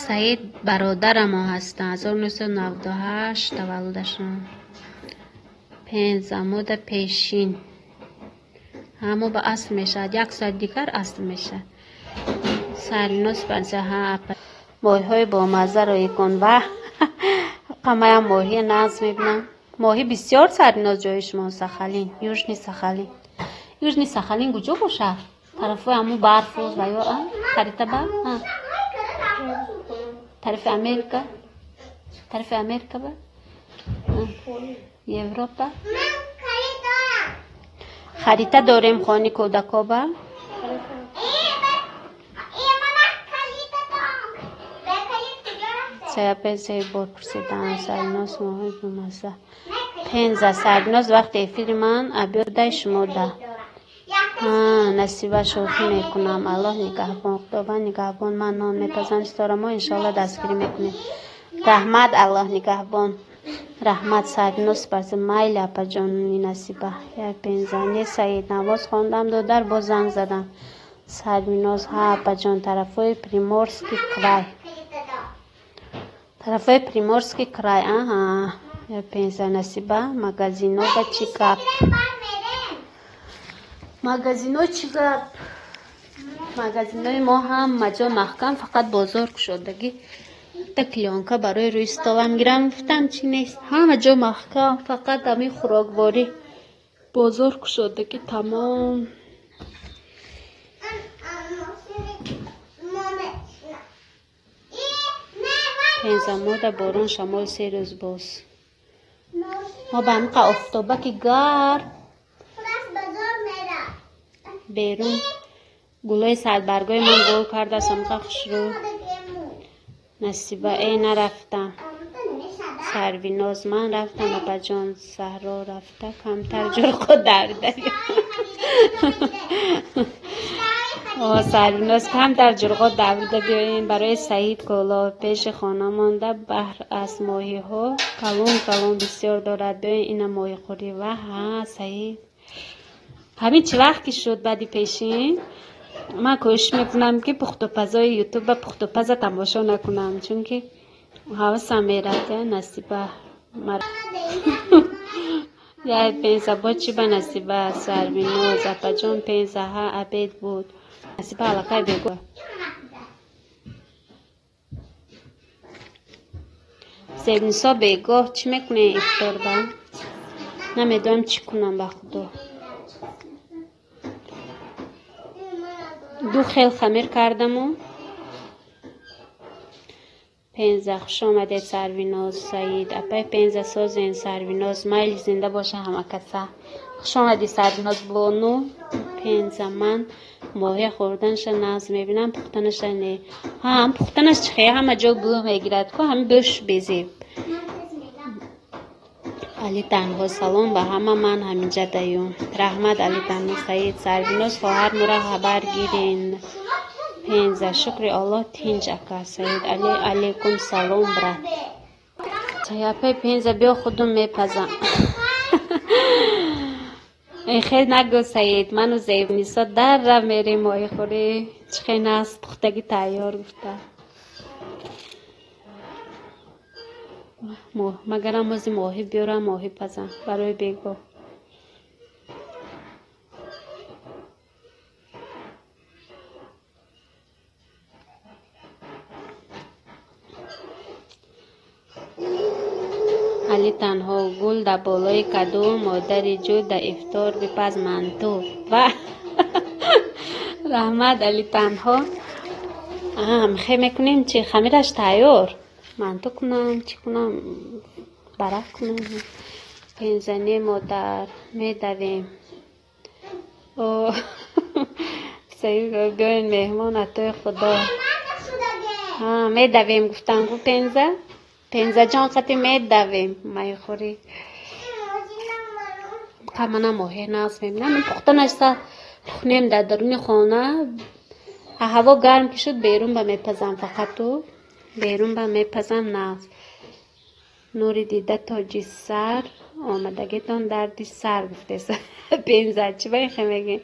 Саид бародарамо ҳастанд, 1998 таваллудашон. Пенза мода пешин. Ҳамо ба аср мешавад, як соат дигар аср мешавад. Сарвиноз панҷа ҳа моҳиҳои бомазза рӯй кун ва қамаям моҳи нағз мебинам. Моҳи бисёр Сарвиноз ҷои шумо Сахалин, Южный Сахалин. Южный Сахалин куҷо бошад? Тарафҳои ҳамун барфу ва ё харита ба? Тарафи Америка? Тарафи Америка ба? Европа? Харита дорем хони кӯдако ба? Саяпе се бор пурсидаам. Сарвиноз моҳи бомазза. Пенза Сарвиноз вақти эфири ман абёдай шумо да. Насиба шӯхӣ мекунам. Аллоҳ нигаҳбон, Худованд нигаҳбон. Ман нон мепазам, ситорамо иншоаллоҳ дастгирӣ мекунем. Раҳмат, Аллоҳ нигаҳбон. Раҳмат Сарвиноз барзи майли апаҷони Насиба. Як пенза не Саид навоз хондам додар боз занг задам. Сарвиноз ҳа апаҷон тарафҳои Приморский край. Тарафҳои Приморский край аҳа. Як пенза Насиба магазино ба чӣ гап? Магазино чӣ гап? Магазинои мо ҳама ҷо маҳкам, фақат бозор кушодагӣ. Та клеёнка барои рӯи столам гирам гуфтам чӣ нест. Ҳама ҷо маҳкам, фақат ҳамин хӯрокворӣ. Бозор кушодагӣ тамом. Пенза мода борон шамол се рӯз боз. Мо ба ҳамин қа офтоба ки гарм берун гулои садбаргои ман гул кардааст, ҳамқа хушрӯ. Насиба э нарафтам. Сарвиноз ман рафтам апаҷон саҳро рафта камтар ҷурқо дар дарё. Сарвиноз камтар ҷурғо даврида биёен барои Саид Коло пеши хона монда баҳр аст моҳиҳо калон калон бисёр дорад. Биёен ина моҳихӯрӣ ва ҳа Саид. Ҳамин чӣ вақт ки шуд баъди пешин ман кӯшиш мекунам ки пухтупазои ютуба пухтупаза тамошо накунам, чунки ҳавасам меравад. Насиба як пенза бо чӣ ба Насиба Сарвиноз апаҷон пенза ҳа обед буд. Насиба аллакай бегӯ. Зебнисо бегоҳ чӣ мекунем ифтор ба? Намедонам чӣ кунам ба худо. Ду хел хамир кардаму. Пенза хуш омадед Сарвиноз Саид. Апай Пенза созен Сарвиноз майли зинда боша ҳама каса. Хуш омадӣ Сарвиноз бону. Пенза ман моҳи хӯрданаша нағз мебинам, пухтанаша не. Ҳа, пухтанаш чӣ хел ҳама ҷо бӯ мегирад ку, ҳамин бӯш безеб. Али танҳо салом ба ҳама, ман ҳаминҷа даюм. Раҳмат Али танҳо Саид. Сарвиноз хоҳар мура хабар гирен. Пенза шукри Аллоҳ тинҷ ака Саид Али алейкум салом брат. Апай Пенза биё худум мепазам. Хел нагӯ Саид, ману Зебнисо дарра мерем моҳихӯрӣ. Чӣ хел нағз пухтагӣ тайёр гуфта. Магарам ози моҳӣ биёрам, моҳӣ пазам барои бегоҳ. Али танҳо гул дар болои каду, модари ҷӯ да ифтор бипаз манту. Ва раҳмат Али танҳо. Хе мекунем чи хамираш тайёр. Манту кунам, чӣ кунам, барақ кунам. Пензане модар медавем. Саид биёен меҳмон атои Худо. Медавем гуфтам гу Пенза. Пензаҷон қати медавем майхӯрӣ. Қамана моҳи нағз мебинам. Пухтанаш са пухнем дар даруни хона. Ҳаво гарм ки шуд берун ба мепазам фақату. Берун ба мепазам нағз. Нури дида тоҷи сар, омадагитон дарди сар гуфтеса. Пенза чӣ ба ихе мегӣ?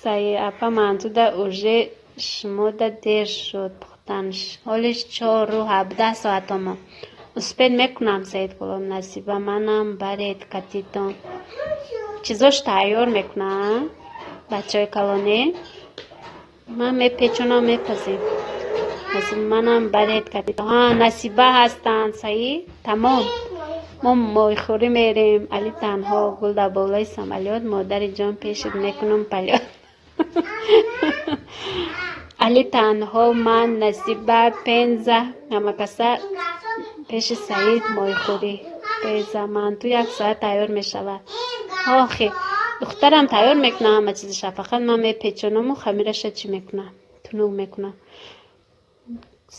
Саи апа мантуда уже шумода дер шуд пухтанш. Ҳолиш 4:17 соат омо. Успеть мекунам, Саид Гулом. Насиба, манам баред катитон. Чизош тайёр мекунам, бачаҳои калонӣ. Ман мепечонам, мепазем. Насиба, манам баред катитон. Ҳа, Насиба ҳастанд, Саид. Тамом. Мо моҳихӯрӣ мерем. Али танҳо гул дар болои самолёт, модари ҷон пешит мекунам полёт. Али танҳо, ман, Насиба, Пенза, ҳамакаса пеши Саид моҳихӯрӣ. Пенза, манту як соат тайёр мешавад. Охи, духтарам тайёр мекунам ҳама чизаша, фақат ман мепечонаму хамираша чӣ мекунам, тунук мекунам.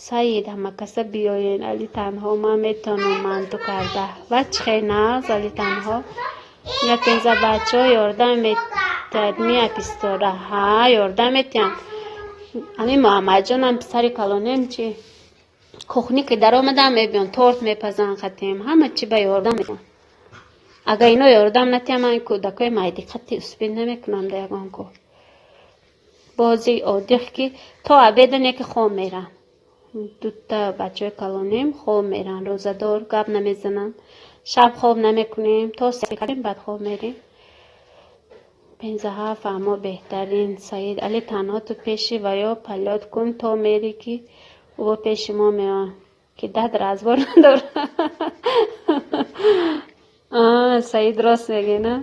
Саид, ҳамакаса биёен. Али танҳо, ман метавонам манту карда. Ва чӣ хел нағз, Али танҳо. Я Пенза, бачаҳо ёрдам метиҳад меапистора. Ҳа, ёрдам метиҳам. Ҳамин Муҳаммадҷонам, писари калонем, чи кухни ки даромадам мебиён, торт мепазан хатем, ҳама чи ба ёрдам метиҳам. Агар ино ёрдам натиҳам, ман кӯдакҳои майдиқати успеть намекунам да ягон кор. Бози оддих ки то обеда не ки хоб мерам. Дута бачаҳои калонем хоб меран, рӯзадор гап намезананд. Шаб хоб намекунем, то кардем, баъд хоб мерем. Пензаҳа фаҳмо беҳтарин. Саид, Али танҳо, ту пеши ва ё полёт кун то мери ки ӯ пеши мо меояд. Ки дад разбор надорад. Саид рост мегӯ, на?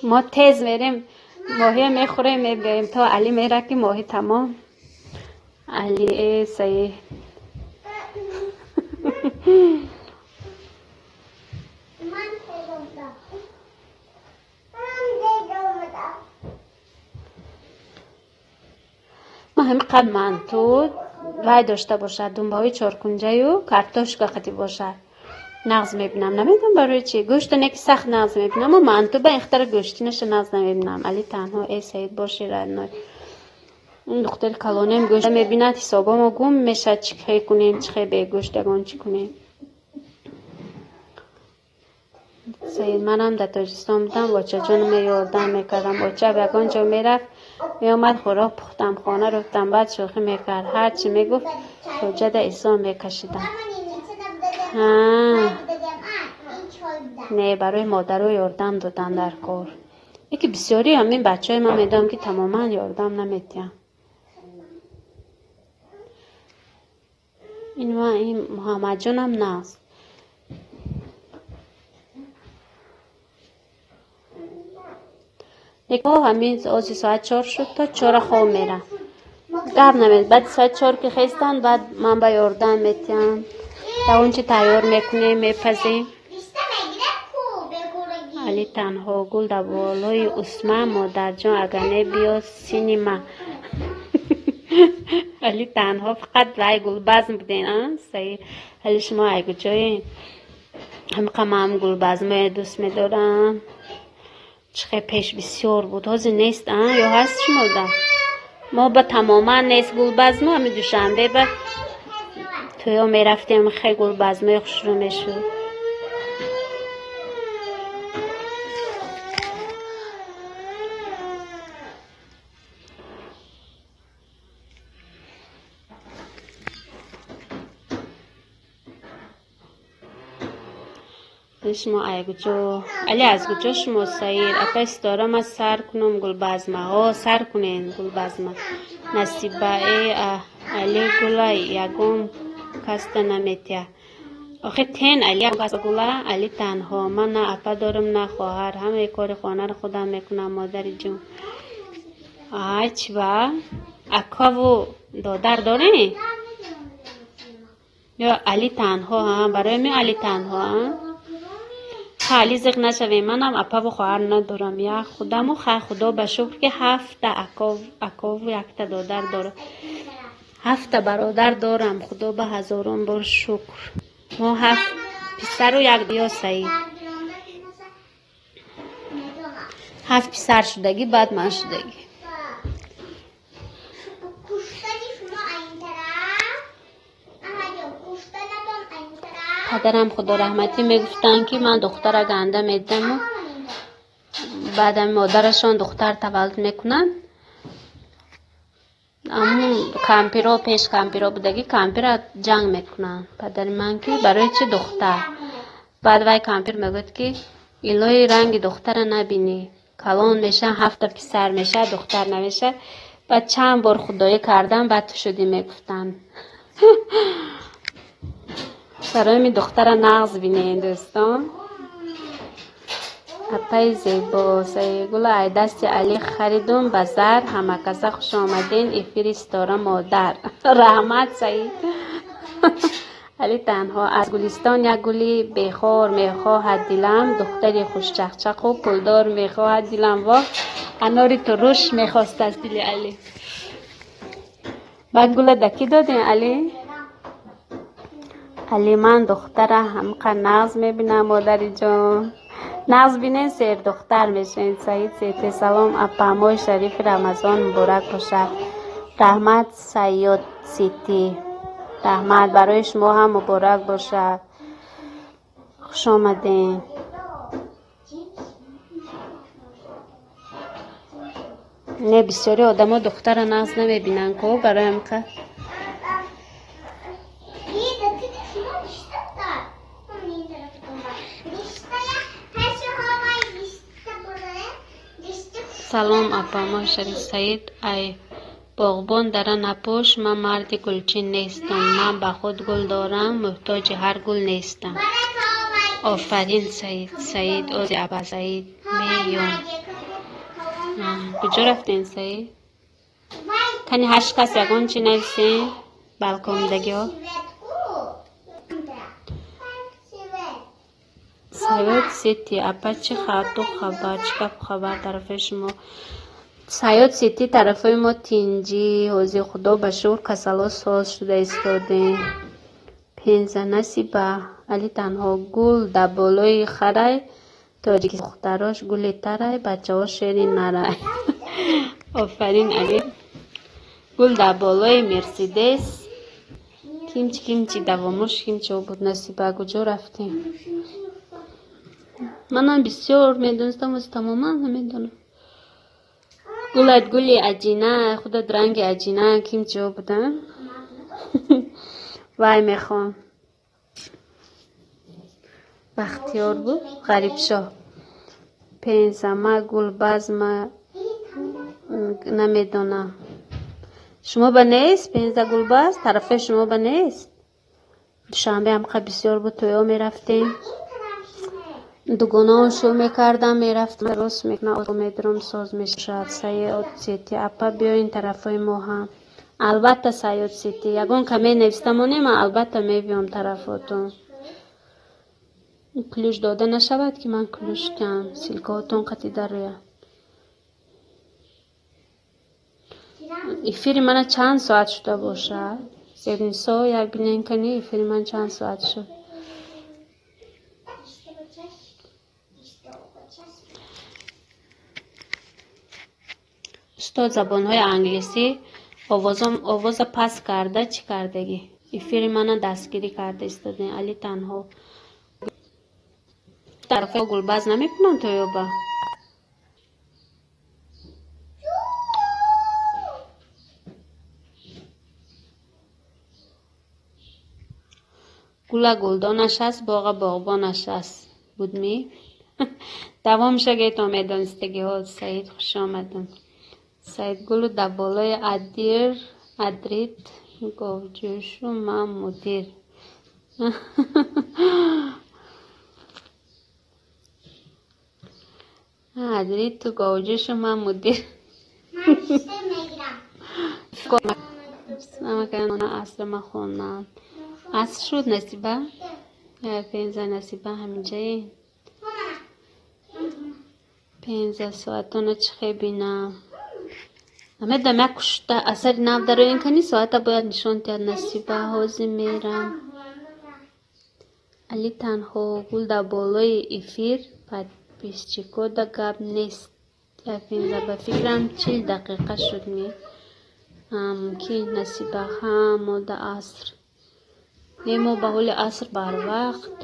Мо тез мерем, моҳия мехӯрем, мебиёем, то Али мера ки моҳӣ тамом. Али э Саид. Ман ҳамин қадр манту вай дошта бошад, думбаҳои чоркунҷаю картошка қатӣ бошад. Нағз мебинам. Намедонам барои чӣ. Гӯшта не ки сахт нағз мебинам, аммо манту ба ихтара гӯштинаша нағз намебинам. Али танҳо, э Саид боши родной. Ин духтари калонем гӯшта мебинад, ҳисобамо гум мешавад, чӣ хел кунем, чӣ хел бегӯшт ягон чӣ кунем. Саид, манам дар Тоҷикистон будам, бочаҷонам ёрдам мекардам. Оча ягон ҷо мерафт, меомад, хӯрок пухтам, хона руфтам, баъд шӯхӣ мекард. Ҳар чӣ мегуфт, ҳуҷҷата ислом мекашидам. Не, барои модаро ёрдам додан дар кор. Яке бисёри ҳамин бачаҳои ман медонам ки тамоман ёрдам наметиҳанд. Ин ма ин Муҳаммадҷонам нағз. Леко ҳамин ози соат 4 шуд, то 4 хоб мерам. Гап намед. Баъд соат 4 ки хестанд, баъд ман ба ёрдам метиҳам. Дар он чи тайёр мекунем, мепазем. Али танҳо гул дар болои усма, модарҷон агар не биё сини ма. Али танҳо фақат вай гулбазм буден, а? Саид. Али шумо ай куҷоед? Ҳамиқа ман гулбазмое дӯст медорам. Чӣ хел пеш бисёр буд, ҳозир нест, а? Ё ҳаст шумода? Мо ба тамоман нест гулбазмо, ҳамин Душанбе ба тӯё мерафтем, хел гулбазмои хушрӯ мешуд. Шумо ай куҷо? Али аз куҷо шумо, Саид? Апа Ситора, ман сар кунам гулбазма. Ҳо, сар кунен гулбазма. Насиба, э Али гула ягон касда наметиҳад. Охи тен Али гула, Али танҳо. Ман на апа дорам, на хоҳар. Ҳамаи кори хонаро худам мекунам, модари ҷон. Ай чӣ ба? Акаву додар дорӣ? Ё Али танҳо, ҳа? Барои ми Али танҳо, ҳа? Ха, Али зиқ нашавем. Манам апаву хоҳар надорам. Я худаму хай худо ба шукр ки ҳафта акову якта додар дорам. Ҳафта бародар дорам. Худо ба ҳазорон бор шукр. Мо ҳафт писару як ё Саид. Ҳафт писар шудагӣ, баъд ман шудагӣ. Падарам худо раҳматӣ мегуфтанд, ки ман духтара ганда медаму баъдам модарашон духтар таваллуд мекунанд. Аммо кампиро пеш кампиро будагӣ кампира ҷанг мекунанд. Падари ман ки барои чӣ духтар? Баъд вай кампир мегӯяд, ки илоҳи ранги духтара набинӣ. Калон меша, ҳафта писар меша, духтар намеша. Баъд чанд бор худоӣ кардан, баъд ту шудӣ мегуфтанд. Барои ми духтара нағз бинед, дӯстон. Апаи зебо, Саидгула ай дасти Али харидум ба зар, ҳамакаса хуш омаден, эфири ситора модар. Раҳмат, Саид. Али танҳо аз Гулистон як гули бехор мехоҳад дилам, духтари хушчақчақу пулдор мехоҳад дилам. Воҳ, анори туруш мехост аз дили Али. Баъд гула да кӣ додем, Али? Али ман духтара ҳамқа нағз мебинам, модариҷон. Нағз бинен, сердухтар мешавед. Саид Сете, салом апа, моҳи шарифи Рамазон муборак бошад. Раҳмат, Сайёд Сити. Раҳмат, барои шумо ҳам муборак бошад. Хуш омадем. Не, бисёри одамо духтара нағз намебинанд ко, барои ҳамқа. Салом апа, моҳи шариф. Саид ай боғбон дара напӯш, ман марди гулчин нестам, ман ба худ гул дорам, муҳтоҷи ҳар гул нестам. Офарин, Саид. Саид ози апа, Саид меём. Куҷо рафтем, Саид? Кани ҳашт кас ягон чи нависем? Балкондагиҳо. Сайёд Сити, апа чӣ хату хабар, чӣ гапу хабар тарафи шумо? Сайёд Сити, тарафҳои мо тинҷӣ, ҳозир худо ба шукр касало соз шуда истодем. Пенза насиба, Али танҳо гул дар болои харай, тоҷики духтарош гули тарай, бачаҳо шери нарай. Офарин, Али. Гул дар болои Мерседес. Кимчи кимчи давомош кимчи буд, Насиба, куҷо рафтем? Манам бисёр медонистам, ози тамоман намедонам. Гулат гули аҷина, худат ранги аҷина, кимчиҳо будам? Вай мехоҳам. Бахтиёр буд, Ғарибшоҳ. Пензама гулбаз ма намедонам. Шумо ба нест? Пенза гулбаз? Тарафаи шумо ба нест? Душанбе ҳамқа бисёр буд, тӯё мерафтем. Дугонаон шӯ мекардам, мерафтам, рост мекунам, медурам, соз мешавад. Сайёд Сити, апа биёин тарафҳои мо ҳам. Албатта, Сайёд Сити, ягон каме нависта монем, ман албатта мебиём тарафотон. Ключ дода нашавад, ки ман ключ диҳам, ссылкаҳотон қатъи дарояд. Эфири мана чанд соат шуда бошад? Зебнисо, як бинен кани, эфири ман чанд соат шуд? Устод забонҳои англисӣ овоза паст карда чӣ кардагӣ? Эфири мана дастгирӣ карда истодем. Али танҳо. Тарафҳо гулбаз намекунанд тоёба? Гула гулдонаш аст, боға боғбонаш аст. Будми? Давом шагето медонистагиҳо. Саид, хуш омадам. Саид гулу дар болои адир адрит говҷӯшу ман мудир. Адрит ту говҷӯшу ман мудир. Аср ма хонам. Аср шуд, Насиба? Пенза, Насиба, ҳаминҷаи? Пенза соатона чӣ хел бинам? Намедонам, як кушта асари нав дароин кани соата бояд нишон диҳад, Насиба, ҳозир мерам. Али танҳо гул дар болои эфир подписчикода гап нест. Пенза, ба фикрам 40 дақиқа шуд ми. Мумкин, Насиба, ҳа, мода аср. Не, мо ба ҳоли аср барвақт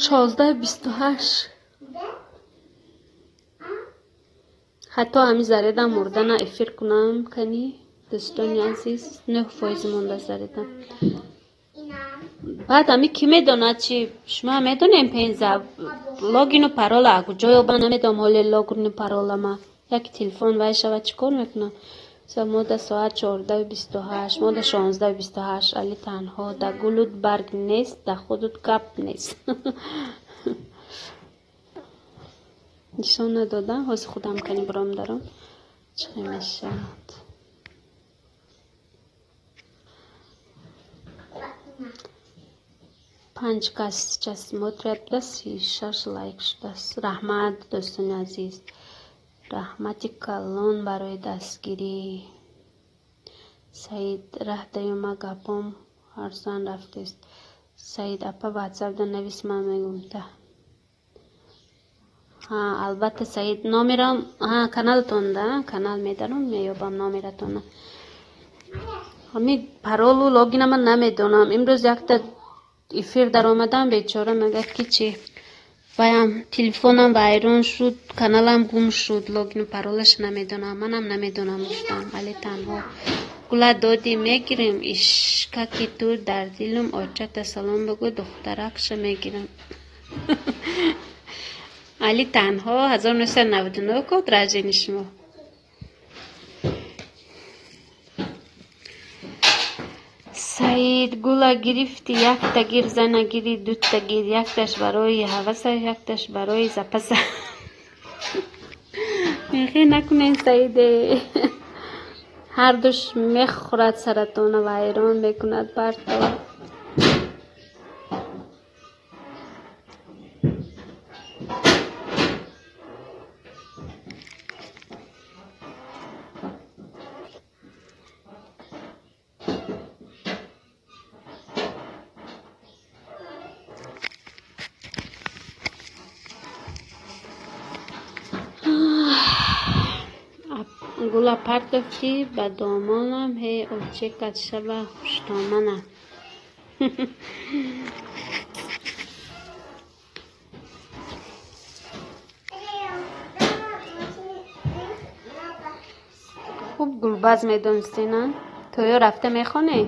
16:28. Ҳатто ҳамин заредам мурдана эфир кунам, кани, дӯстони азиз, 9% монда заредам. Баъд ами кӣ медонад, чи шумо медонем, Пенза логину парола куҷо ёба, намедонам. Ҳоле логину паролама яки телефон вай шавад, чӣ кор мекунам? Мода соат 14:28, мода 16:28. Али танҳо да гулут барг нест, да худут гап нест. Нишон надодам, ҳозир худам кани буром даром, чӣ мешавад. Панҷ кас сейчас смотрят, да 36 лайк шудааст. Раҳмат, дӯстони азиз, раҳмати калон барои дастгирӣ. Саид раҳ даюма, гапом арзан рафтест. Саид апа, ватсапда навис, ман мегум та. Албатта, Саид, номерам каналтонда, канал медарам, меёбам номератона. Ҳами паролу логина ман намедонам. Имрӯз якта эфир даромадам, бечора мегӯяд, ки чи ваям телефонам вайрон шуд, каналам гум шуд, логину паролаш намедонам, манам намедонам, гуфтам. Али танҳо, гула додӣ, мегирем, ишкаки ту дар дилум, очата салом бигӯ, духтаракша мегирам. Али танҳо, 1999 год рождения шумо. Саид, гула гирифтӣ, якта гир, зана гири, дута гир, якташ барои ҳаваса, якташ барои запаса. Мехе накунен, Саиде, ҳардуш мехӯрад, саратона вайрон мекунад, парто. Гула партофтӣ ба домонам, ҳей очекат шава хуштомана. Хуб гулбаз медонистена, тӯё рафта мехонӣ?